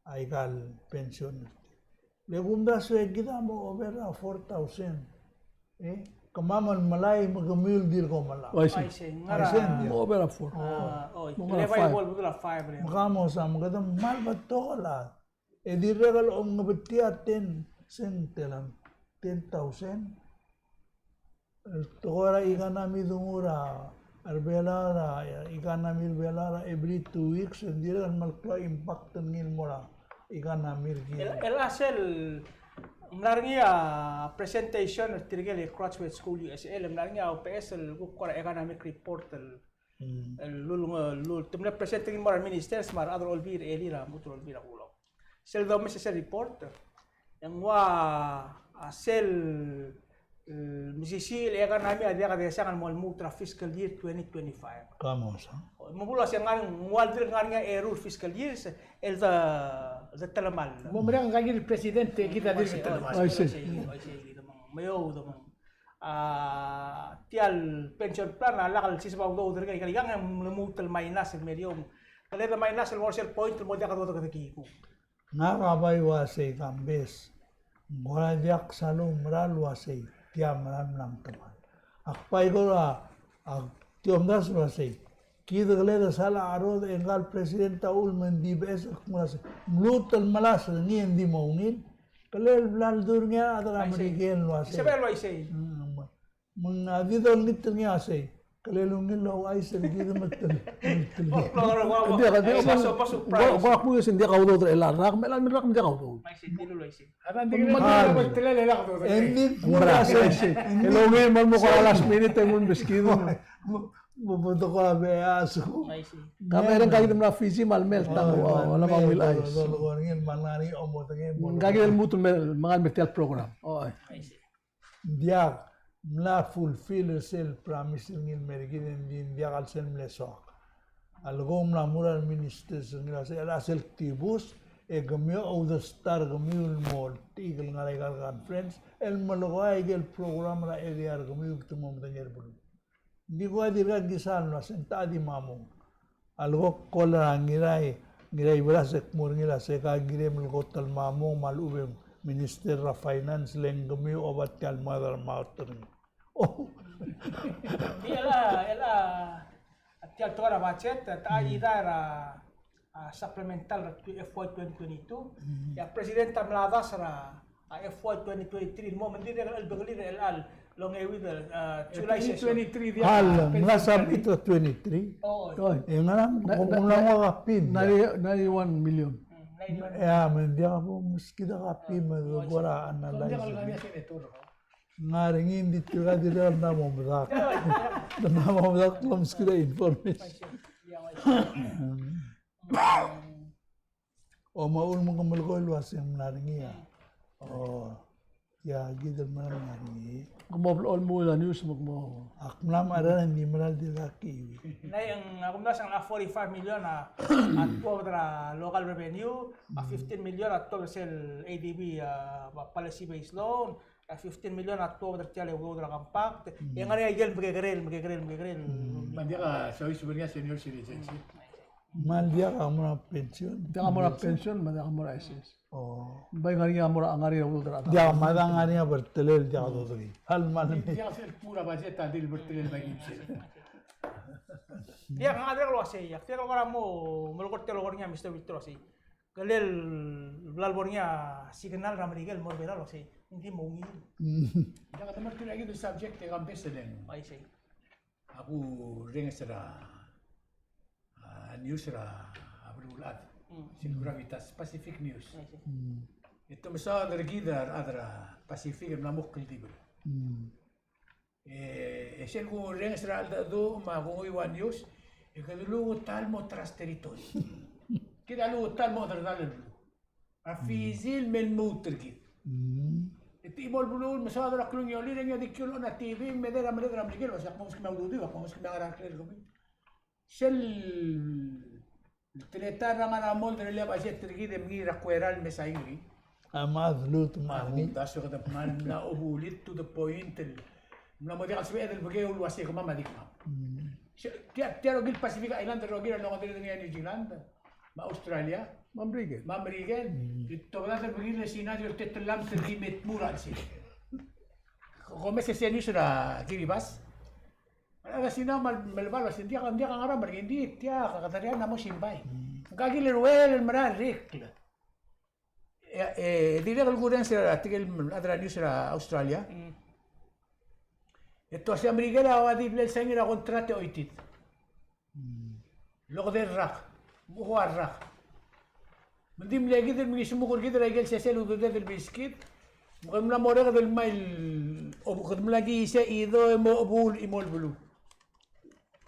a ikal pension er tir. Le kumdasu e kid a mo over a four thousand. E, kemam el melai me kemiu el dirk omelai. Uaisei. Uaisei, ngar er a, uaisei, ng diak. Mo over a four. A, oi. Mo ngar er a five. Level el bedul a five, le. Me kemam a, me kede mal betok el chad. E dirrek el omngebetii a ten, se ng telam, ten thousand. El tekoi er a economy, de nguu er a, er a Belau, er a economy er a Belau er a every two weeks, e ng dirrek el melekoi a impact er ngii el mo er a economy er kid. El, el a sel, mla er ngii a presentation er tirke el Graduate School U S A, el mla er ngii a beches el kuk kora economic report el, el lul, lul, te mle present er ngii el mo er a ministers me a rechad er a olbiil er a, er a lmuut el olbiil er a Belau. Sel domes er sel report, e ng ua, a, sel, e, mesisiich el economy a diak a desang el mo lmuut er a fiscal year twenty twenty-five. Kemam a. O, me bo el uase ng ngar, ng ua dirk ngar er ngii a error fiscal years, el de, de telemall. Mo merek a ngii el president e kid a dirk telemall. Uaisei. Uaisei, uaisei, kid a mong. Me ou de mong. A, tia el pension plan a lak el siseb a udoud er ngii, ikang e ng lmuut el minus el meliou. Kele de minus el mo er sel point el mo diak a dodekedekikung. Ngak a bai uasei, Kambes, ng kora diak sal oumera el uasei tia mera el mla mtemall. Ak bai kora, ak di omdasu el uasei, kid a kele de sal a cherodech e ngka el president a uchul me ng di beches el kmo uasei, mluut el melasech er ngii e ng di mo ungil. Kele el bla ledu er ngii a rechad er a Merikel el uasei. Sebechel el uaisei. Mm, me ng di dolengit er ngii a sei. Kele el ungil el ouchais er kid me te, me te. Ng diak, ng diak, ng diak a udoud er chelecha el rak, me chelecha el rak me ng diak a udoud. Ng di kuk mera sei. El ungil me ng mo kora last minute e ng ulmeskid. Mo, mo, mo toko a beas. Ka mereng, ka kid el mla Fiji me a lemei el tang, ua, ua, lemei a ungil chais. Ka kid el lmuut el me, mengal me tia el program. Oi. Ng diak, mla fulfill er sel promise er ngii el mer kid, e ng di ng diak el sel mle soak. A leko mla mo er a reministers er ngii el uasei, el chelsel kdibus, e kemiu a oudestar kemiu el mo oltirakl el ngar er aika el conference, el melekoi aike el program er a area er kemiu el kede mo medengei er a beluu. Ng di kuk a dirkak kisa el uasei ng techa di mamong. A leko call er a Ngirai, Ngiraibelas e kmo er ngii el uasei ka kirem el kot el mamong me a lechub e ng Minister er a Finance, le ng kemiu a oba tia el mother mouth er ngii. Oh. Di el a, el a, tia el tekoi er a budget, techa a idea er a, a, supplemental er a F Y twenty twenty-two. E a President a mla dasech er a a F Y twenty twenty-three el mo, me ng dirrek el chelebangel er chelecha el ongeuid el, a, July session. Twenty-three, a, mla submit er a twenty-three. Oh, oi. E ngerang, ng mla nguu a copy. Ninety, ninety-one million. Mm, ninety-one. E a, me ng diak bo meskid a copy me de kora analyze. Ng ngar er ngii, ng di tirka dirrek el mla mo medakt. Ng mla mo medakt el meskid a information. O, me a uchul me ke melekoi el uasei ng mla er ngii a. O, tia kid el mla er ngii. Ke mo blechoel lmuut a news me ke mo. Ak mla mechar e ng di mera el dirkak kiu. Ng, a kumdasu e ng forty-five million a, a tuobed er a local revenue, a fifteen million a tuobed er sel A D B, a, policy based loan, a fifteen million a tuobed er tia el udoud er a compact, e ng ngar er ngii a ikel mekekerei, mekekerei, mekekerei. Me ng diak a soiseb er ngii a senior citizenship. Me ng diak a mo er a pension. Diak a mo er a pension, me ng diak a mo er a S S. O. Bai ngar er ngii a mo er a, ngar er ngii a udoud er a. Diak, me ng ngar er ngii a bertelel, diak a dodengei. Hal me ng. Diak sel pura budget a di el bertelel bai ngii sel. Diak, ng dirrek el uasei, ak dirrek el kora mo, mo melekoi er tia el ngar er ngii a Mister Victor el uasei. Kele el bla lebo er ngii a signal er a Merikel el mo er a Belau el uasei ng di mo ungil. Diak, te mo er tia kid el subject e Kambes e le ng. Uaisei. Ak ourrenges er a, a, news er a beluulechad. Mm. Sel Gravitas Pacific News. Uaisei. Mm. E te mesaod er kid a rechad er a Pacific el mla mo kldibel. Mm. E, e sel kurrenges er a cheldecheduch me a kunguiu a news, e kede luut el mo trust territory. Kid a luut el mo chederedall el beluu. A fisil me lmuut er kid. E te chimo el beluu el mesaod er a klungiolir e ng di kiu el on a T V me dera mered er a Merikel, el uasei ak mo meskemiu a ududiu, ak mo meskemiu a ngar er a klel kemiu. Sel teletael er a ngar er a mold er a Lebaset er kid e mengiil er a Kuera el mesaing er ngii. A mad lmuut me a ngii. Omdasu e kede mla obulit to the point el mla mo diak el sebeched el bekeu el uasei kemam a di kemam. Tia, tia rokir el Pacific Island el rokir a longedereder er ngii a New Zealand me a Australia. Me a Merikel. Me a Merikel. E tobedad el bekir el scenario el teletelel a mei me tmuu er a chelsel. Kom mesa sel news er a Kiribati. A rechad er a Sina a mle, mle bla el uasei ng diak, ng diak a ngerang, me ng di tia kede ria a mo simbai. Ng kakil el ruebet el mera el rekl. E, e dirrek el kurrenges er a tirke el chad er a news er a Australia. E te uasei a Merikel a ua di mle sain er a contract e choitii. Lokedei el rak, mo ua el rak. Me ng di mle kid el mengismuk er kid er a ikel sesei el ududed el beskid, me kede mla mo orreked el mei el, o kede mla ki isei a chido e mo chebuul el chimo el beluu.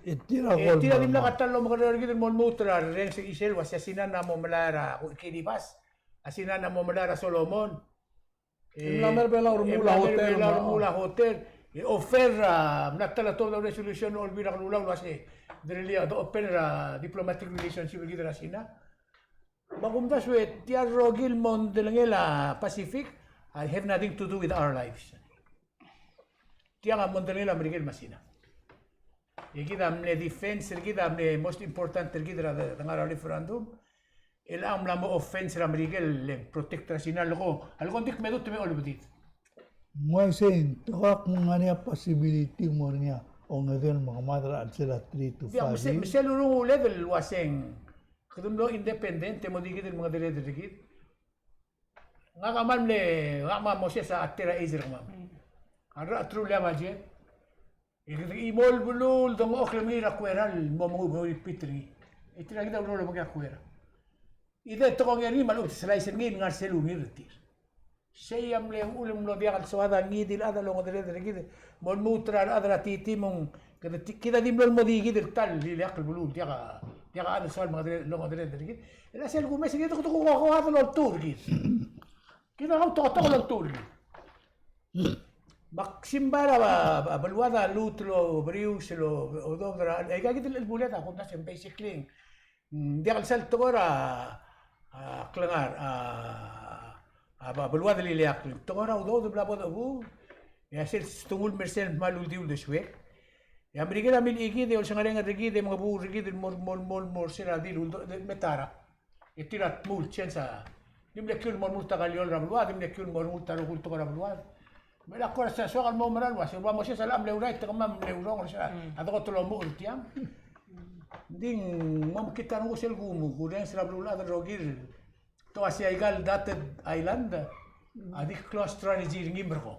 E tir a, e tir a dimlak a ta el omekerreu er kid el mo lmuut er a rrenges er a chisel el uasei a Sina a mo melai er a Kiribati, a Sina a mo melai er a Solomon. E mla mer Belau el remuul a hotel, mla remuul a hotel. E offer a, mla ta el tobed a resolution er a Olbiil er a Kelulau el uasei, derellii a, de open er a diplomatic relationship er kid er a Sina. Me a kumdasu e tia el rokir el mondai er a Pacific, I have nothing to do with our lives. Tiang a mondai er a Merikel me a Sina. E kid a mle defense er kid a mle most important er kid er a de, de ngar er a referendum. El a mla mo offense er a Merikel el protect er a Sina el ko, el ko ng di kmedut me olbedid. Ng uaisei, te kuk ngar er ngii a possibility mo er ngii a ongedei el mekemad er a chelsel a three to five years. Me sel, me sel urunguled el uaseng, kede mlo independent, e mo di kid el mengedereder er kid. Ngak a kmal mle, ngak me a Moses a tela age er kemam. A rechad er a Lebaset. E kede chimo el beluu el dengchokl el mengiil er a Kuera el mo mengu, mo repeat er ngii. E tir a kid a ureor el obengkek a Kuera. E de tekoi er ngii me a lechub e te slice er ngii el ngar sel ungil er tir. Sei a mle uchul e mlo diak el soad a ngii di el chad a longedereder er kid. Mo lmuut er a rechad er a titi me ng, kede ti-, kid a di mlo el mo di kid el ta el ileakl el beluu, diak a, diak a chad el soal mengedereder, longedereder er kid. E le sel kumes er kid, kede kuk a ko chad el oltuu er kid. Kid a ko tokotokl el oltuu er kid. Me ak simbai er a, a, a beluad a lmuut el oberius el o, odobed er a, e aika kid el chelebulled a kumdasu e basically ng, ng diak el sal tekoi er a, a, klengar, a, a, a beluad el ileakl. Tekoi er a udoud el bla bo dechebuul, e a sel sdengul me er sel kmal uldiu el desuek. E a Merikel a milechikid e olsengerenger er kid e mengebuul er kid el mo, mo, mo, mo er sel a di el uldo, de, me ta er a. E tir a tmuu el chance a. Di mle kiu el mo lmuut a kall el eou er a beluad, di mle kiu el mo lmuut a rokui el tekoi er a beluad. Me a kora se soak el mo mera el uasei, ua Moses a le mle right, e kemam mle wrong, er sel a, a dekot el omuchel er tiang. Ng di ng mo mekngit a renguk sel kumu, kurrenges er a beluulechad el rokir. Te uasei aika el dated island a di klou a strategy er ngii me er kau.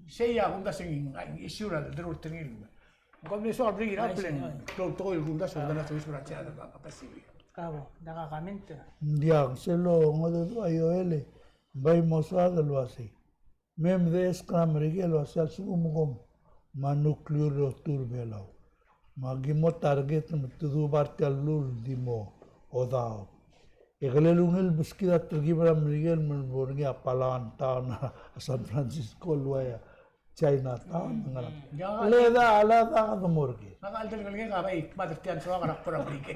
Sei a kumdasu ng issue er a deruul er ngii. Ng kau mle soak el bring it up, le ng klou el tekoi el kumdasu er a, er a Pacific. Kabo, diak a comment? Ng diak, sel longedecheduch a Ioel e bai mo soad el uasei, me mdechesk er a Merikel el uasei a lsekum kom me a nuclear el oltuu er a Belau, me aki mo target me te duubech er tia el beluu el di mo odaob. E kele ungil el beskid a telkib er a Merikel me bo er ngii a Palawan town, a San Francisco el uai a Chinatown, ngerang. Le da, le da kede mo er ker. Ngak a ldelkelek a bai kmad er tia el soak er a kbo er a Merikel.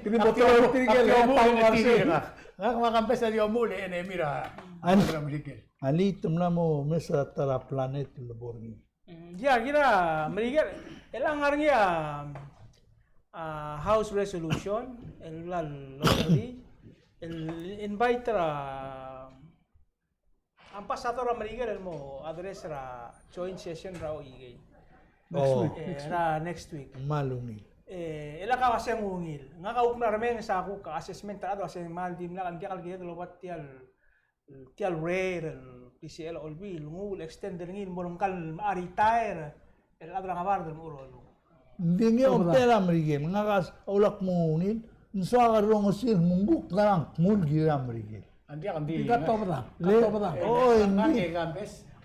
Kede mo tolong tirke el, ngak me a Kambes a di omuchel e enemy er a, er a Merikel. Alii, te mla mo mesa ta er a planet el bo er ngii. Mm, ia, kid a Merikel, e le ngar er ngii a, a House Resolution el bla lolekoi el invite er a ambassador er a Merikel el mo address er a joint session er a O I K. Next week. E, er a next week. Kmal ungil. E, e le kau a se ng ungil. Ngak a kuk mla remenges a kuk assessment er a chad el uasei ng kmal dimlak, ng diak el kired el oba tia el tia el rare el PCL a Olbiil, nguu el extend er ngii el mo er ngka el mla retire el chad er a ngebard el mo er a Oreor. Ng di ngii a omtel a Merikel, ngak a ulak mo ungil, ng soak a rongesii el mo kuk ngerang kmu el kirir a Merikel. Ng diak, ng di. Di ka tobedang, ka tobedang. Oi, ng di.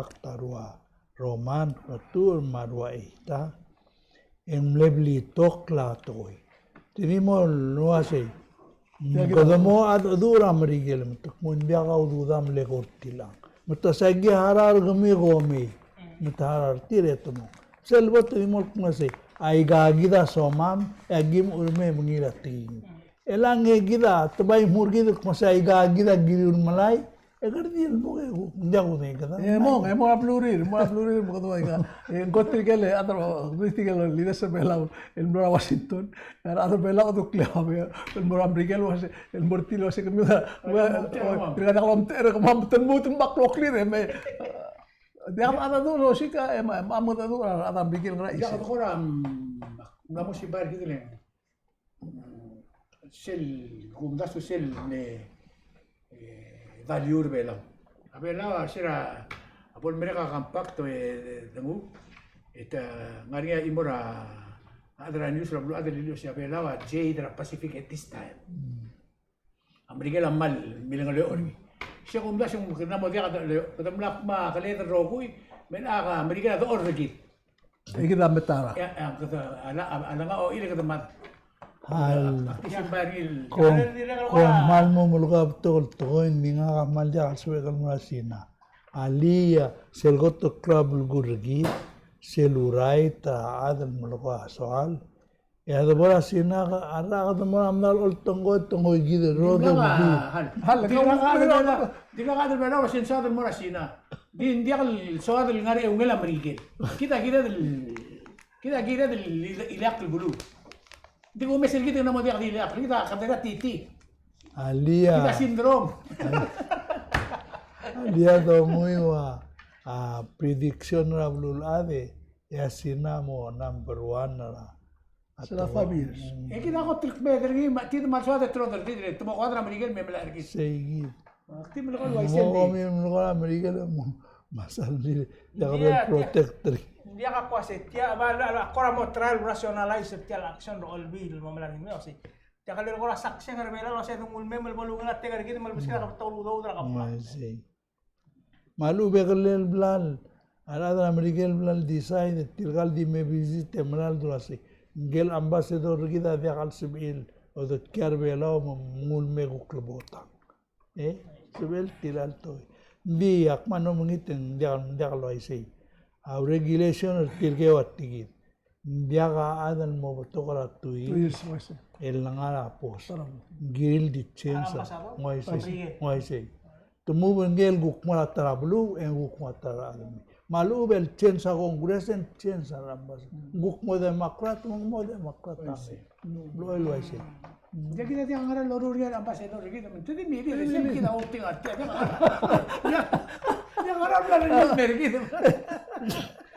compact a rua Roman, me a Tuur me a rua Eita, e ng mle blitokl a tekoi. Te di mo el uasei, kede mo a cheldecheduch er a Merikel, me te kmo ng diak a udoud a mle ko er tiang. Me te sa ikid a harau er kemiu e ko mei, me te harau er tir e te mo. Sel bo te di mo el kmo sei, aika kid a somam, e aki mo er mei me ngii er a tekinged. E le ng kid a, te bai mo er kid el kmo sei aika kid a kiriu el melai, e kede di el bo ke, ng diak kudengei kede. E mong, e mong a belurir, mong a belurir, me kede bai ka. E ng kot tirke el, a ta, tirke el leaders er a Belau, el mlo er a Washington, e a rechad er a Belau a dukleob, el mlo er a Merikel el uasei, el mlo er tir el uasei, kemiu a, tirka diak lomtechei er kemam, te lmuut me a kloklir, e me. Diak a ta du el osiik a, e me, me a ta du a rechad er a Merikel el ngar er a isei. Diak a kora, mm, mla mo sibai er kid el sel kumdasu sel mle, e, value er a Belau. A Belau a se er a, a bo lemerek a compact e, e, denguu, e te ngar er ngii a chimo er a, a chad er a news er a beluulechad el liluches a Belau a jade er a Pacific at this time. A Merikel a kmal milengeleoch er ngii. Se kumdasu ng kede mo diak, kede mla kmo a keled el rokui, me ng a Merikel a dechor er kid. E kid a metara. E, e, kede, a la, a la, a la, o, ile kede mad. Hal. Ak di simbai er ngii el. Kom, kom kmal mo melekoi a betok el tekoi, ng di ngak a kmal diak el sebechek el mo er a Sina. Alii, a, sel kot el klou a belkul er kid, sel urait a chad el melekoi a soal. E a de bo er a Sina, a rak de mo er a mla oltengkoi, tengkoi kid el rodel. Hal. Hal, di ngak a chad el Belau, di ngak a chad el Belau el sel soad el mo er a Sina. Di ng diak el soad el ngar er a eungel a Merikel. Kid a kired el, kid a kired el ile-, ileakl el beluu. Di kumes el kid e ng mo diak di ileakl, kid a kede er a titi. Alii a. Kid a syndrome. Alii a donguiu a, a prediction er a beluulechad e a Sina a mo number one er a, er a five years. Mm. E kid a kot el kmeed er ngii, me kid a kmal soad el trodel er tir, te mo kuadra Merikel me melai er kid. Sei kid. Ak di melekoi el uaisei. Mo kemiu el melekoi a Merikel e mo, me a sel di, diak a bel protect er ngii. Diak a kua se tia, me a, a, a kora mo try el rationalize er tia el action er a Olbiil el mo melai er ngii, me a sei. Tia kele kora sakseng er a Belau el uasei a dengul mei me bo lungil a tech er kid me lebeskid a kebetol udoud er a compact. Sei. Me a lechub e kele el bla el, a rechad er a Merikel el bla el decide, tirka el di me visit e melai el dul uasei, ngike el ambassador er kid a diak el sebechir odekial Belau me ng mle me kuk lebo tang. E, sebechel tirka el tekoi. Ng di ak kmal mlo mekngit e ng diak, ng diak el uaisei. A regulation er tirke el ua tia kid, ng diak a chad el mo betok er a two years el ngar er a post. Ng kirel di change a, ng uaisei, ng uaisei. Te move er ngii el kuk mo er a ta er a beluu, e ng kuk mo er a ta er a chad. Me a lechub e le change a Congress e ng change a rechad. Ng kuk mo Democrat, me ng mo Democrat a mei. Ng mlo el uaisei. Ng diak kid a diak ngar er a loruul er a ambassador er kid, me te di mle di, di sel kid a outing a tia, diak ngar er a, diak, diak ngar er a bla er kid.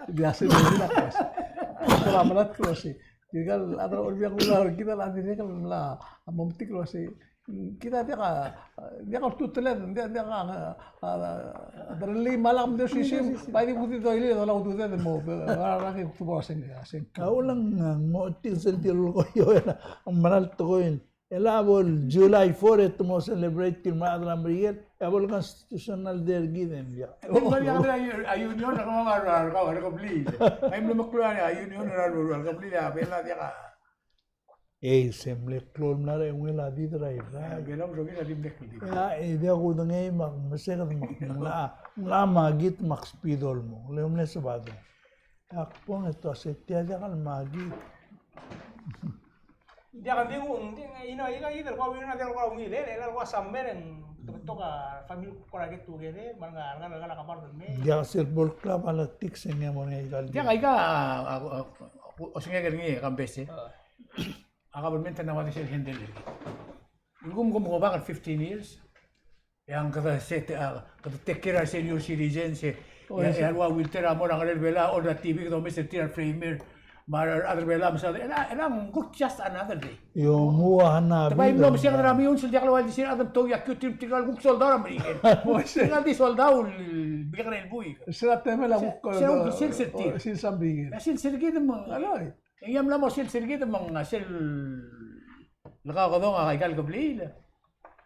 Diak sel kid a kos. Kora melatk el uaisei. Tirka el chad er a Olbiil er a Kelulau er kid a dirrek el mla mo metik el uaisei. Kid a diak a, diak a ultuteled, diak, diak a, a, a, derellii me a lak mdeusisiu, bai di kuk di doilil e dola ududed el mo, be, a, a, a, kuk teblo a seng, a, seng. A ulang, a, mo tir sel tir el koio, e, a, mera el tekoi, el a bo el July four e te mo celebrate tir me a rechad er a Merikel, e a bo el Constitutional Day er kid e ng diak. E ng diak a union er kemam a re, a re, a re kebliil. Ai mle meklou a union er a re, a re kebliil, a Belau a diak a Ei, se mle klou el mla er a eungel a did er a Irrai. A, Belau a rokir a di mle klou. A, e diak kudengei me ak meseked me ak mla, mla makit me ak spido el mo. Le mle sebadong. Ak bong e te uasei tia diak el makit. Diak, ng di, ng di, you know, ika, ika el kua, you know, diak el kua ungil, e, el kua summer e ng betok a family kuk kora get together, me a rengar, rengar, rengar a kabar el mei. Diak sel bo el klou a politics e ng mo er ngii a ikal. Diak, ika, a, a, a, osengek er ngii, Kambes, e. A. A government a ng ua di sel handle er ngii. Ng kum, kum go back fifteen years. E ng kede se, a, kede take care er a senior citizens, e. Oi, e, se. E a ua Wilter a mo er a Ngerel Belau, a order er a T V, kede omes er tir a framer. Me a rechad er Belau, me se, e ng, e ng kuk just another day. Yo, mo a na. Te bai mlo, me se kede er a miun, sel diak el ua di sel chad el tou a kiu tir, tirka el kuk soldau er a Merikel. Oi, se. Tirka el di soldau el bek el buik. Se er a temel a kuk, se, se, sel, sel tir. Sel sa Merikel. Sel, sel kid me. Aloi. E ng mla mo sils er kid me ng sel le kaukedong a ikal kebliil.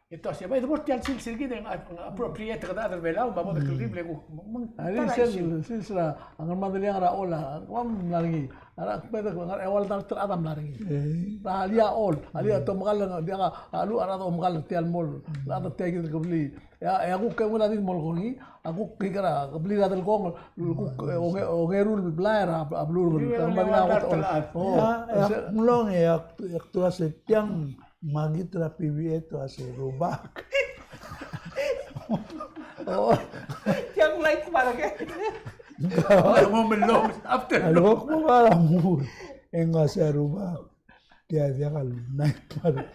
E te uase, bai, de bo er tia el sils er kid e ng appropriate kede chad er Belau, me a bo de kelkib le kuk, me ng, me ng, a, sel, sils er a Ngermadeliang er a Ollei, a, kemam mla er ngii. A re, kede ngar er a eua el dart el chad a mla er ngii. A, alii a Ollei, alii a te omekall, diak a, a lechub a rechad a omekall er tia el mo, el chad er tia kid el kebliil. E a, e a kuk, e ungil a di mo el kongei, a kuk, kik er a kebliil er a delkong, kuk, e, onge-, ongeru el blai er a, a beluu er a, a, a, a, o, e a, e a, se, ng mlong, e a, e a, te uase tiang makit er a P B A te uase rubak. O. Tiang night market. Mo melong, after. A lok mo ba mo. E ng uase rubak. Tia diak el nightmare.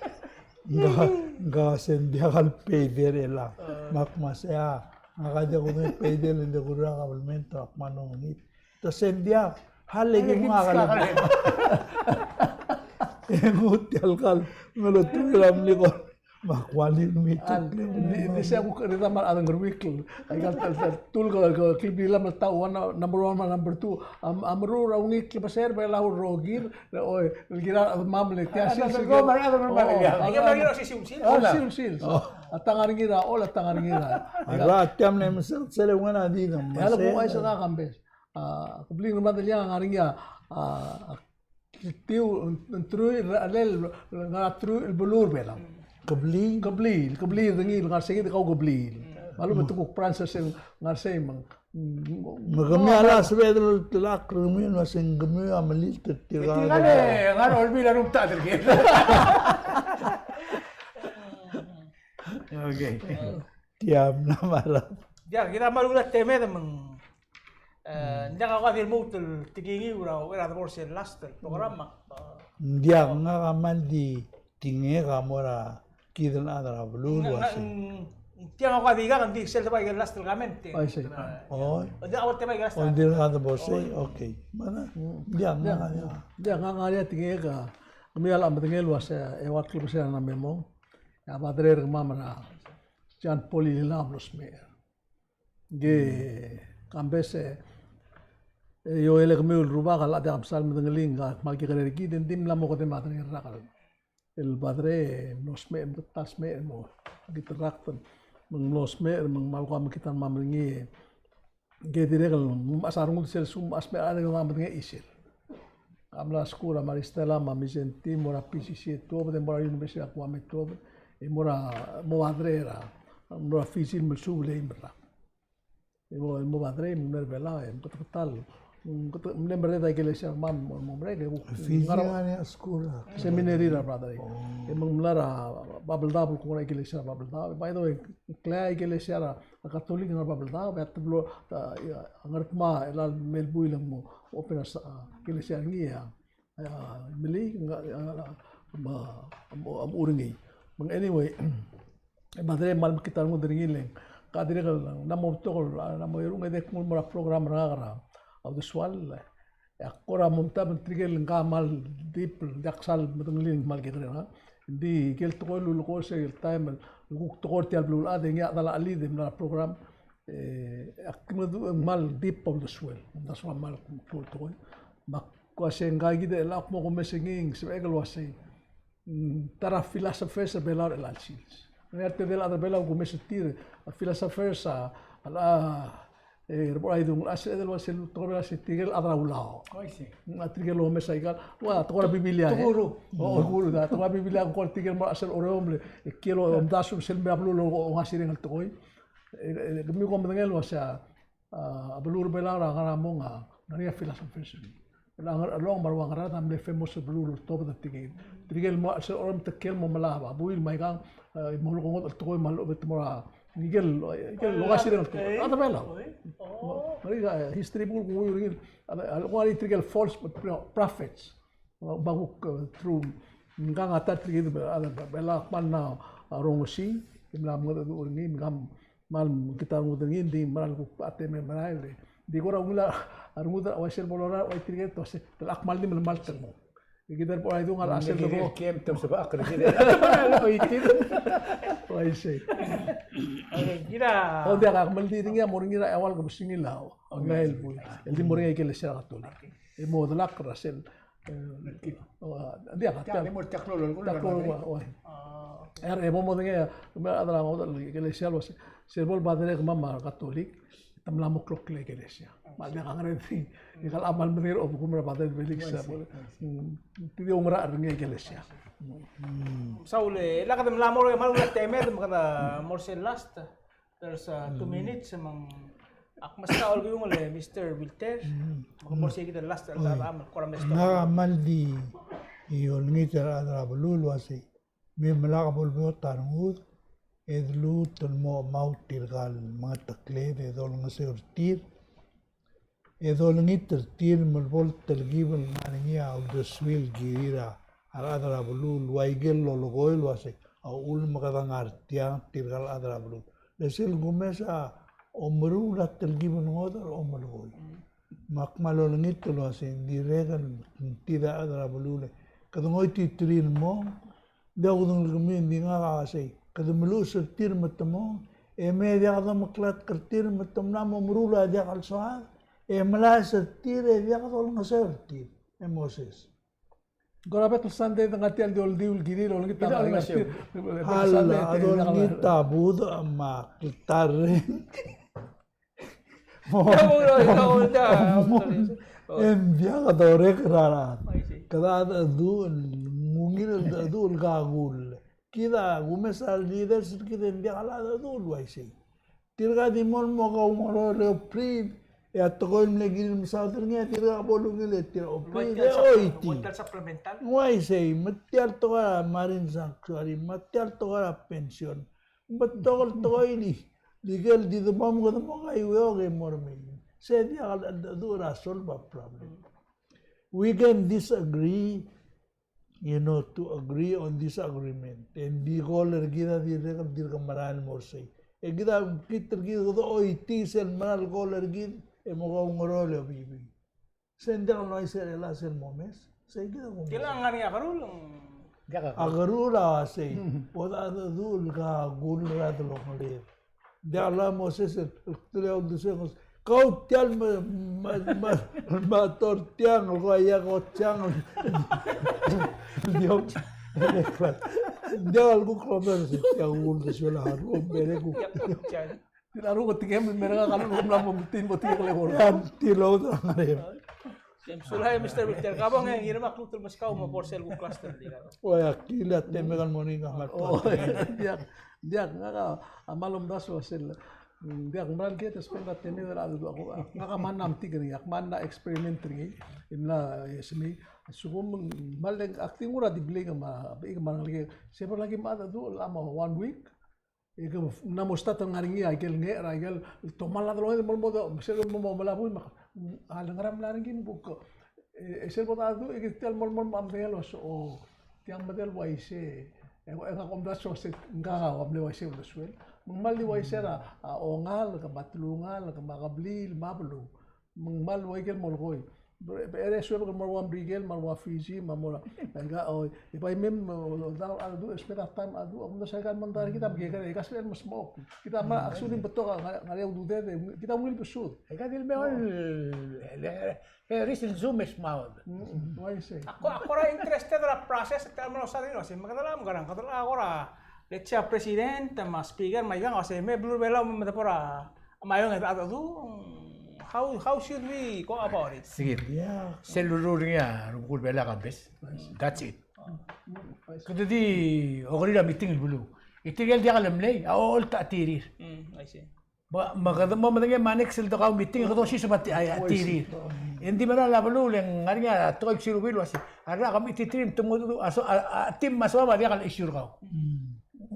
Ng, ng se ng diak el pay der el a. Me ak mesa, ngak a diak kudengei pay der el ng di kuruul a kabelment, ak mlo ngii. Te se ng diak, hale ki ngak a le. E ng tia el kal, ng lotu er a mle ko. Me ak ua le me. Di, di se a kuk er a mle a dengkerwikl. Aika el, el, el, tul ko, ko, klibila me ta one, number one me a number two. A, a meruul er a ungil klebesei er a Belau el rokir, Oi, el kirel a chedemam el tia, sils er kid. O, sils, sils. A ta ngar er ngii er a Ollei, a ta ngar er ngii er a. A ra tia mle mesang sel eungel a di. E a le kuk uaisei a Kambes. A, kebliil er a Ngermadeliang a ngar er ngii a, a, tiu, ng truich, a le, ngar er a truich el beluu er a Belau. Kebliil? Kebliil, kebliil er ngii, ngar er sei kid a kau kebliil. Me a lechub e te kuk branch er sel ngar er sei me ng Me kemiu a last battle el telak, kemiu el uase ng kemiu a melilt er tirka. Tirka el ngar er a Olbiil a rumtad er kid. Okay. Tia mla mera. Tia, kid a mla ruul a temed me ng, e, ng diak a kua di lmuut el tekingiu er a, er a divorce el last el program me. Ng diak, ngak a kmal di tekingek a mo er a kid el chad er a beluu el uase. Ng, ng, ng tiang a kuk di kak, ng di sel te bai ke last el comment. Oi, sei. Oi. Ng di a kuk te bai ke last. Oi, ng di el chad el bo sei, okay. Mada? Ng diak, ng diak. Ng diak, ngak a ngar er ngii a tekingek a, kemiu a locha medengei el uase, e ua klebesei er a memo. E a padre er kemam er a John Paul Ililau a mlo smecher. Ngii, Kambes e, e, io, e le kemiu el rubak a locha diak msa el medengelii, ng kmal kekerei er kid, e ng di mla mo kede medengei el rak el. El padre, e, mlo smecher, me te ta smecher, mo, kid el rak, me ng mlo smecher, me ng kmal kuk mekngit a kmal medengei, e. Ngii dirrek el, mechas a rengud sel sum, mechas smecher a rengud a medengei a chisel. Ak mla skuul er a Maris Stella me a Mindszenty, mo er a P C C e tuobed, e mo er a University of Guam e tuobed, e mo er a, mo padre er a, mo er a Fiji el mesuub el eim el rak. E mo, mo padre, me ng mei er a Belau, e, mketeketang, mkete-, mle merreder a ikelesia er kemam, mo, mo merek, e kuk, Fiji ngar er a, ngar er ngii a skuul a seminary er a brother. Oh. E me ng mla er a Babeldaob, el kuk ngar er a ikelesia er a Babeldaob. By the way, klou a ikelesia er a Katolik ngar er a Babeldaob, e a teblo, a, a Ngardmau, el mle buil el mo open a s-, a, ikelesia er ngii a, a, Meliik, a, a, me a, a, a, a, er ngii. Me ng anyway, e padre, me kmal mekngit a rengud er ngii le ng, ka dirrek el, ng mla mo betok el, ng mla mo erung e de kmo ng mo er a program er ngak er a uldesuel, e ak kora mo omtab el tirke el ngka a kmal deep, el diak sal medengelii el kmal kekerei er ngak. Ng di ikel tekoi el lulekoi er sel taem el kuk tekoi er tia el beluulechad e ngii a chedal a chelid e mla er a program. E ak di meduch e ng kmal deep a uldesuel, ng soam el kmal klou el tekoi. Me ak uase ngka kid e chelechang ak mo kumes er ngii, ng sebechek el uasei, mm, ta er a philosophers er a Belau er chelecha el sils. Ng ngar er a tedei el chad er a Belau el kumes er tir, a philosophers a, a, e, er a bo er a idung, a se, el uase, tekoi er a se tirke el chad er a ulaoch. Oh, I see. Mm, a tirke el omes a ikal, ua, tekoi er a Biblia, e. Tekoi er a, o, tekoi er a, tekoi er a Biblia, ko tirke el mo er a chelsel oreomel, e kiei el omdasu sel mei er a beluu el ongasireng el tekoi. E, e, kemiu kom medengei el uase a, a beluu er a Belau er a ngar er a mong a, ngar er ngii a philosophers. El ngar er a chelechang me a rua Ngaraard a mle famous el beluu el oltobed er tirke. Tirke el mo er a chelsel orem, te kiei el mo melai a buil me aikang, e, mo leko ngodech el tekoi me a lechub e te mo er a, ikel, ikel ongasireng el tekoi. A, a, Belau. Ngar er ngii a history book el kuk er ngii, a, a, a, tirke el false pro-, prophets. Me a kuk, e, true. Ngkang a ta er tirke el, a, Belau a kmal mla, a, rongesii, e mla mengedecheduch er ngii, me ng kmal mekngit a rengud er ngii, ng di mera el kuk a temem el merael. Ng di kora ungil a rengud er a uaisei el bo lorael, uai tirke el uase, te lak kmal di melemalt el mo. E kid a bo er a idung a chelsel de bo. Kem te msebechakl er kid. Uaisei. Okay, kid a. O, ng diak a kemeldiil er ngii a mo er ngii er a eua el kebesengil a, a, ngai el buil. El di mo er ngii a ikelesia er a Katolik. E mo delak er a sel E, ng diak, ng diak. Ng diak, ng diak klou el, klou el, klou el, klou el, klou el. E, e bo modengei, me a chad er a ngodech el ikelesia el uase, sel bo el padre er kemam a Katolik, te mla mo klokl a ikelesia. Me ng diak a ngerang, e kmal medengei a obekum er a Padre Felix, a bo, mm, te di oungerachel er ngii a ikelesia. Mm. Saul, e, lak de mla mo er a, mla mo er a temed, me kede mo er sel last. There's, uh, two minutes, me ng ak mesterir a olkiung el Mister Wilter, me ke mo er sei kid el last el, oi, el kora mesterir. Ngak a kmal di olengit er a rechad er a beluu el uasei, me melak a bo lebeot a rengud, e de luut el mo chemaut tirka el mengetekled e dolengeseu er tir. E dolengit er tir me le bo el telkib el ngar er ngii a uldesuir el kirir a rechad er a beluu el ua ikel lolekoi el uasei a uchul me kede ngar tiang tirka el chad er a beluu. Le sel kumes a omeruul a telkib el ngodech er a omelekoi. Me ak kmal olengit el uasei ng dirrek el ngtid a chad er a beluu le kede ngoititerir el mong, Ng diak kudengelii kemiu, ng di ngak a uasei, kede meluches er tir me te mong, e me diak domeklatk er tir me te mla mo meruul a diak el soad, e melai er tir e diak dolengeseu er tir, e Moses. Kora bek el Sunday, te ngar tia el di oldiu el kirir, olengit a, olengit a budech me a kltarreng. Mo, mo, e ng diak dorrek er a rechad. Kede cheldecheduch el, ng ungil el cheldecheduch el kakull. Kid a kumes a leaders er kid e ng diak el cheldecheduch el uaisei. Tirka di mo el mo kaungeroel e obrir, e a tekoi el mle kirir el mesaod er ngii a tirka bo lungil e tir a obrir e oitii. Ng uaisei, me tia el tekoi er a marine sanctuary, me tia el tekoi er a pension. Betok el tekoi el, ikel di de mo, kede mo kaiueok e mo remei. Se diak el cheldecheduch er a solve a problem. We can disagree, you know, to agree on disagreement. E ng di goal er kid a dirrek el dirk merael el mo er sei. E kid a mekngit er kid kede oitii sel mera el goal er kid e mo kaungeroel e obibii. Se ng diak el uaisei er chelecha sel momes. Sei kid a kumes. Kid a ngar er ngii a keruul. A keruul a uasei, bo de cheldecheduch el kakull er a delongeled. Ng diak el ua Moses el, el ktelii a uldesuel, kau tia el me, me, me, me a tor tiang, el kua ia ko tiang. Ng diak, ng diak el kuk lomes, tia uldesuel a kuk merek kuk. Tia el rokui a tingem el merek a kuk mla mo metin, mo tingem el eko. Ia, tia el oureor a ngerem. Sulang, Mister Victor, ka bong e ng irem a klou el meskau me bo er sel kuk cluster el di ka. Oi, aki le a temek el mo er ngii a kmal. Oh, diak, diak, ngak a kmal omdasu a sel, mm, diak, ng mera el kiei e te spend a temek el a, ngak a kmal mla metik er ngii, ak kmal mla experiment er ngii, e mla, e, sel, a lsekum ng kmal, ak di nguu er a di blai me a, blai me a rengelekek, se bo laki mad a du, el a mo one week, e ke mla mo start el ngar er ngii a ikel ngecher, a ikel tomall a delongeled el mo, mo, sel mo, mo, mo mla buil me a, a le ngera mla er ngii me kuk, e, e sel bo dedu, e ke tia el mo, mo, mo medengei el uase, o, tia ng medengei el uaisei, e, e ngak a omdasu el uase, ngak a ua mle uaisei el uldesuel. Me ng kmal di uaisei er a, a ongalek, me a telungalek, me a kebliil, me a beluu. Me ng kmal ua ikel molekoi. Be, be, e suebek el mo er a Merikel, me a Fiji, me a mo er a, e ka, o, e bai mem, o, da, a du, e spend a time a du, a kumdasu a ikel mondai er kid a mekekerei, e ka sel el mesmechokl. Kid a kmal, actually, ng betok a, ngar, ngar er a ududed, e, kid a ungil besud. E ka di el meon, el, el, el, el Zoom e smaod. Mm, mm, uaisei. Ak ko, ak kora interested er a process, e te mlo sa di, no, se me kede mla, me kede mla, kede mla kora, let's say, president, me a speaker, me a ikang, o se me beluu er a Belau, me, me de bo er a, me a iong e, a, a, du, how, how should we go about it? Sige. Yeah. Sel lurruul er ngii a rubekul Belau a kambes. That's it. Kede di okerir a meeting el beluu. E tirke el diak lemlei, a oltak a tirir. Mm, I see. Ba, me kede mo medengei me a next el dekau meeting, kede osiseb a ti-, a, a tirir. E ng di mera el beluu e le ng ngar er ngii a tekoi el ksirubil el uase, a rechad a kemiu a tirir me te mo, a so, a, a team me a soam a diak el issue er kau.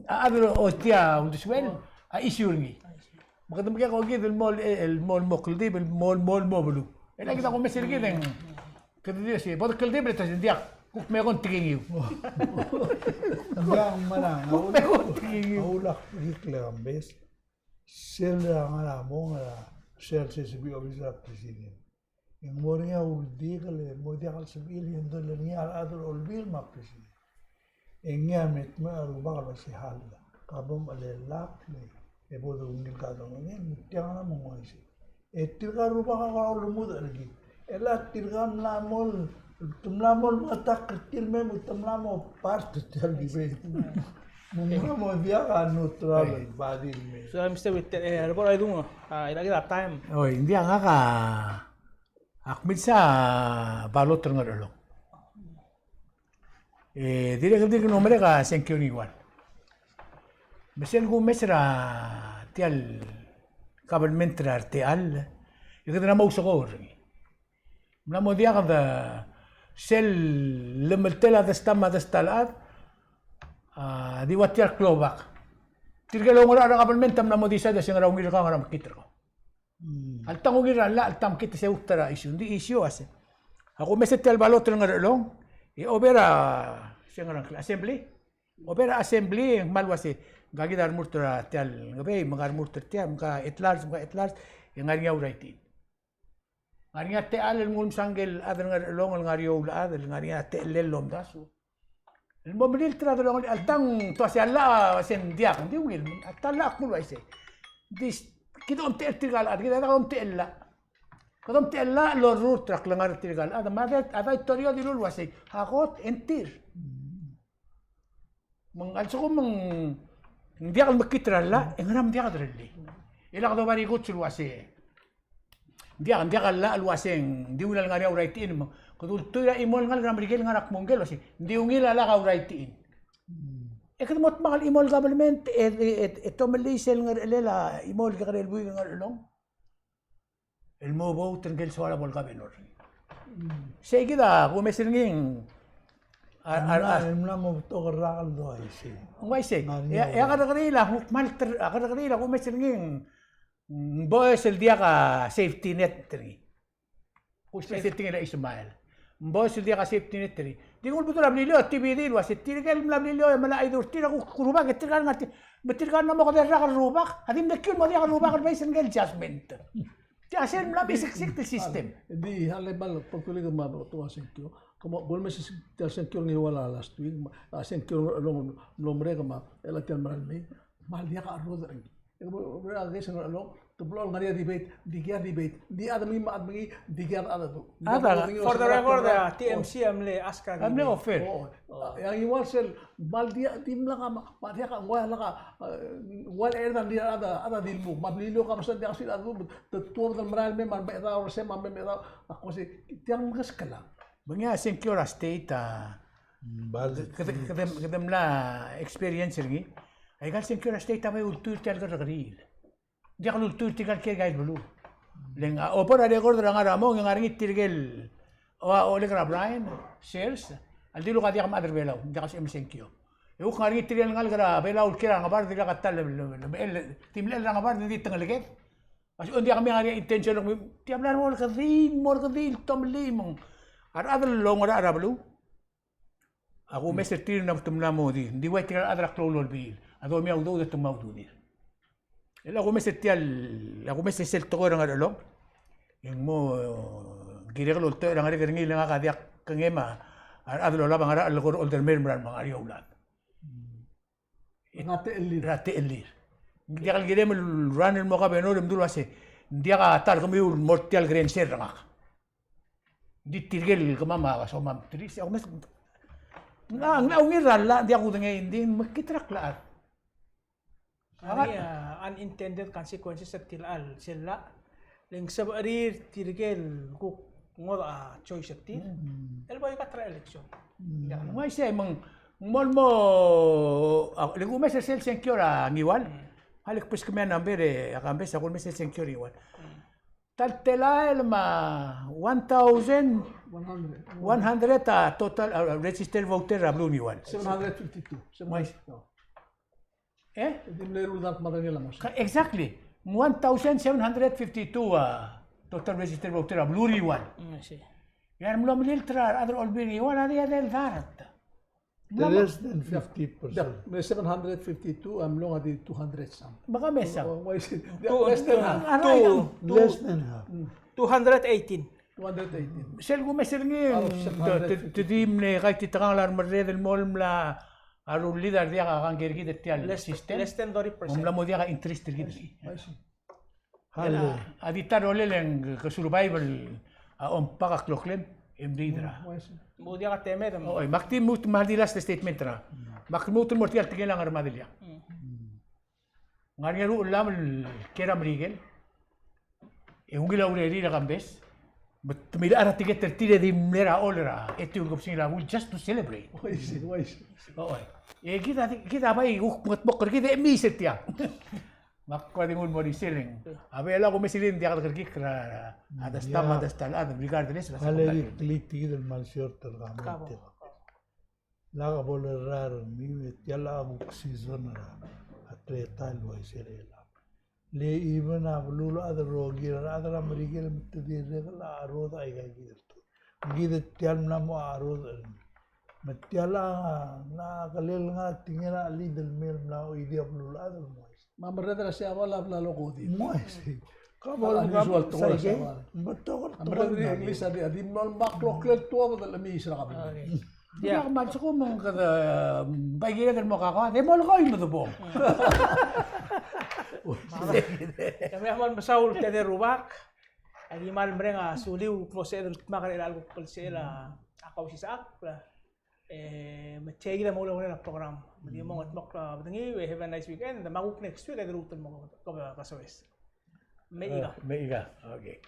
A chad el ochotii a uldesuel a issue er ngii. Me kede mekek okid el mo, el mo, el mo kldibel, el mo, el mo, el mo beluu. E le kid a kumes er kid e ng, kede di uase, bo de kldibel e te uase ng diak, kuk me ko ng tekingiu. Diak, mera, kuk me ko ng tekingiu. A ulak, a ulak, a ulak, a ulak, a ulak, a ulak, Sel ngar er a mong er a sel, sel, sel, sel, sel president. E ng mo er ngii a uldikel e mo diak el sebechir el handle er ngii a rechad er a olbiil me a president. E ngii a me dmeu a rubak el uase hall. Ka bo mchelellakl e bo dungil ka dongengei, me tiang a mo ng uaisei. E tirka el rubak a kora ulemudech er kid. E le tirka a mla mo, te mla mo lmeketakl er tir me, me te mla mo part er tia el debate. Me ng mla mo diak a neutral el body el me. So, Mister Victor, e, a lebo er a idung, a, ira kid a time. Oi, ng diak, ngak a, ak milsa a ballot er a Ngerchelong. E dirrek el dirk mo merek a sengkio er ngii el ua. Me sel kumes er tia el kabelment er a retechall, e kede mla mo ousekool er ngii. Mla mo diak de sel llemeltel a desta me a desta el chad, a, di ua tia el klobak. Tirke el oungerachel er a kabelment a mla mo decide se ngera ungil er kau, ngera mekngit er kau. Mm. Alta ng ungil er a llach, alta mekngit, se a ta er a issue. Ng di issue a se, a kumes er tia el ballot er a Ngerchelong, e oba er a, se ngera, assembly. Oba er a assembly, e ng kmal ua se, ngka kid a remurt er tia el Ngebei, me ngka remurt er tia, me ngka at large, me ngka at large, e ng ngar er ngii a uriting. Ng ngar er ngii a techall el nguu el msa ngike el chad er a Ngerchelong el ngar er eou el chad, el ngar er ngii a techellel el omdasu. El mo melilt er a delongelel, alta ng tua se a llach a se ng diak, ng di ungil, alta a llach a kmo uaisei. Di, kid a omtechei er tirka el chad, kid a diak a omtechei el llach. Kede omtechei el llach el orrurt er a klengar er tirka el chad, me a dai-, a daitorio a dilu el uasei, a kot e ng tir. Me ng a lsekum ng diak el mekngit er a llach, e ngera me ng diak el derellii. E lak doba er a ikutsu el uasei. Ng diak, ng diak a llach el uasei ng di ungil a lengar er ngii a uriting, me kede ultuil er a chimo el ngalek er a Merikel el ngar er a kmo ngike el uasei ng di ungil a lak a uriting. E kede mo dmak el chimo el government, e, e, e, e te omelii sel Ngerchelel a chimo el kekerei el buik er a Ngerchelong el mo vote er ngike el soal a bo el governor. Sei kid a kumes er ngii a, a, a, el mla mo betok el rak el dua isei. Ng uaisei. E a kerrekeriil a kuk kmal ter, a kerrekeriil a kumes er ngii ng bo sel diak a safety net er ngii. Kuk sel tingel a Ismael. Ng bo sel diak a safety net er ngii. Di nguu el bedul a Beliliou, T B D el uase tirke el mla Beliliou e mla chaidu er tir a kuk rubak e tirka el ngar tir. Me tirka el mla mo kede rak el rubak, a di mle kiu el mo diak el rubak el base er ngike el judgment. Tia sel mla mesiksik el system. Di, a le mal, poktulik me a betok a sengkio. Kmo, bo lmesiksik tia el sengkio er a Ngiwal a last week, me a sengkio er a Ngerchelong el mlo merek me a, el a tia el mera el mei, me a diak a rrodech er ngii. E kmo, a case er a Ngerchelong, Te blo el ngar er ngii a debate, di kid a debate, di chad me ngii me a chad me ngii, di kid a chad a du. Ada. For the record, a T M C a mle ask a mle offer. O, e a Ngiwal sel, mal di, di mla ka, ma, ma diak a, ngua lak a, e, ngua el er a di, ada, ada di lmu. Ma blilu ka mesa diak sel a du, te tuobed el merael me, ma mechedau er se, ma mechedau, a ko se, tiang mekeskel a. Me ngii a sengkio er a state a, kede, kede, kede mla experience er ngii. Aika el sengkio er a state a bai ultuil er tia el kerrekeriil. Diak lultuil tirka el kiei er a beluu. Le ng, a, obo er a record er a ngar er a mong, e ng ngar er ngii tirke el, o, a, olek er a Brian, Sers, a ldilu a diak mad er a Belau, diak a sebechem el sengkio. E kuk ngar er ngii tirke el ngalek er a Belau el kiei er a ngebard, dirkak a ta el, el, el, el, di mle er a ngebard, di te ngeleked. A se, ng diak me ngar er ngii a intention, tia bla er a mo er kediil, mo er kediil, tomellii me ng. A rechad el oungerachel er a beluu. A kumes er tir e ng te mla mo di, ng di ua tirka el chad er a klou el olbiil. A domes a udoud e te mla ududir. E le a kumes er tia el, a kumes er sel tekoi er a Ngerchelong. E ng mo, e, kirek el oltoech er a ngerek er ngii le ngak a diak kengei me a rechad el olab a ngar er a chelecha el kora oldermei el mera el mo ngar er a eou el chad. Ng a techellir. Ng a techellir. Ng diak el kirem el run el mo governor e mdu el uase, ng diak a ta er kemiu el mo er tia el grenser er ngak. Ng di tirke el kemam a somam tris, a kumes. Ng, ng ungil er a llach, ng diak kudengei, ng di mekngit er a klechad. Ng ngar er ngii a unintended consequences er tia el sel llach. Le ng sebechir tirke el kuk ngodech a choice er tir el bai kat er a election. Ng uaisei me ng mo el mo, a, le kumes er sel sengkio er a Ngiwal. A le kbeskemiu a number e, a kambes a kumes er sel sengkio er a Ngiwal. Ta el telael me a one thousand one hundred a total, a, registered voter er a beluu er a Ngiwal. Seven hundred fifty-two. Seven hundred. E? Di mle eru el dart me a dengel a mo. Exactly. One thousand seven hundred fifty-two a total registered voter er a beluu er a Ngiwal. Mm, I see. E a remlo melilt er a rechad er a Olbiil er a Ngiwal a di a di el dart. Less than fifty percent. Mle seven hundred fifty-two a mlo ng a di two hundred some. Me ka mesa. Less than half. Less than half. Two hundred eighteen. Two hundred eighteen. Sel kumes er ngii, te, te, te di mle kaititekangel a remerreder el mo el mla a rullid a re diak a kangkei er kid er tia el system. Less than thirty percent. Ng mla mo diak a interest er kid. I see. A di ta el rolel e ng ke survive a ompak a kloklem e mdid er a. Mo diak a temed. Oi, me ak di lmuut me a di last statement er a. Me ak lmuut el mo er tia el tekingel a Ngermadeliang. Ng ngar er ngii a uchul el kiei er a Merikel e ungil a urerir a kambes. Me te mla er a tiket er tir e di mle er a hall er a etiu el kebesengil a buil just to celebrate. Oi, oi. E kid a, kid a bai kuk mengetmokl er kid e mei se tia. Me ak kora di nguu el mo er isei e ng, a Belau a kumes er ngii e ng diak dekerekikl er a, a desta me a desta el chad, regardless. A le di klii tia kid el mal short er kemam. Lak bo lerrar er ngii me tia el kuk season er a, a teletael el uaisei er chelechang. Le even a beluulechad el rokir, a rechad er a Merikel me te dirrek el cherodech aika kid el tuobed. Ng kid tia el mla mo cherodech er ngii. Me tia el, a, ng kelel ngar er ngii a chelid el mei el mla oidii a beluulechad el mo uaisei. Me a merreder er a Siabal a bla lokodir. Mo uaisei. Ka bo el unusual tekoi er a Siabal. Betok el tekoi. A merreder er a English a di, a di mlo el mak kloklel tuobed el chemiis er a kabelment. Ia, me a lsekum e ng kede bai kired el mo kakoad, e molekoi me debong. Ia, me a kmal mesaul el tede el rubak. Aki kmal mereng a suliu el kmo sebeched el dmak er chelecha el kuk belsechel a Kausisechakl. E, me tia kid a mo ulaungerel a program. Me di mo mengetmokl a bedengiu, e have a nice weekend. Me a kuk next week e de lmuut el mo ko, ko, ko soes. Me ika. Me ika. Okay.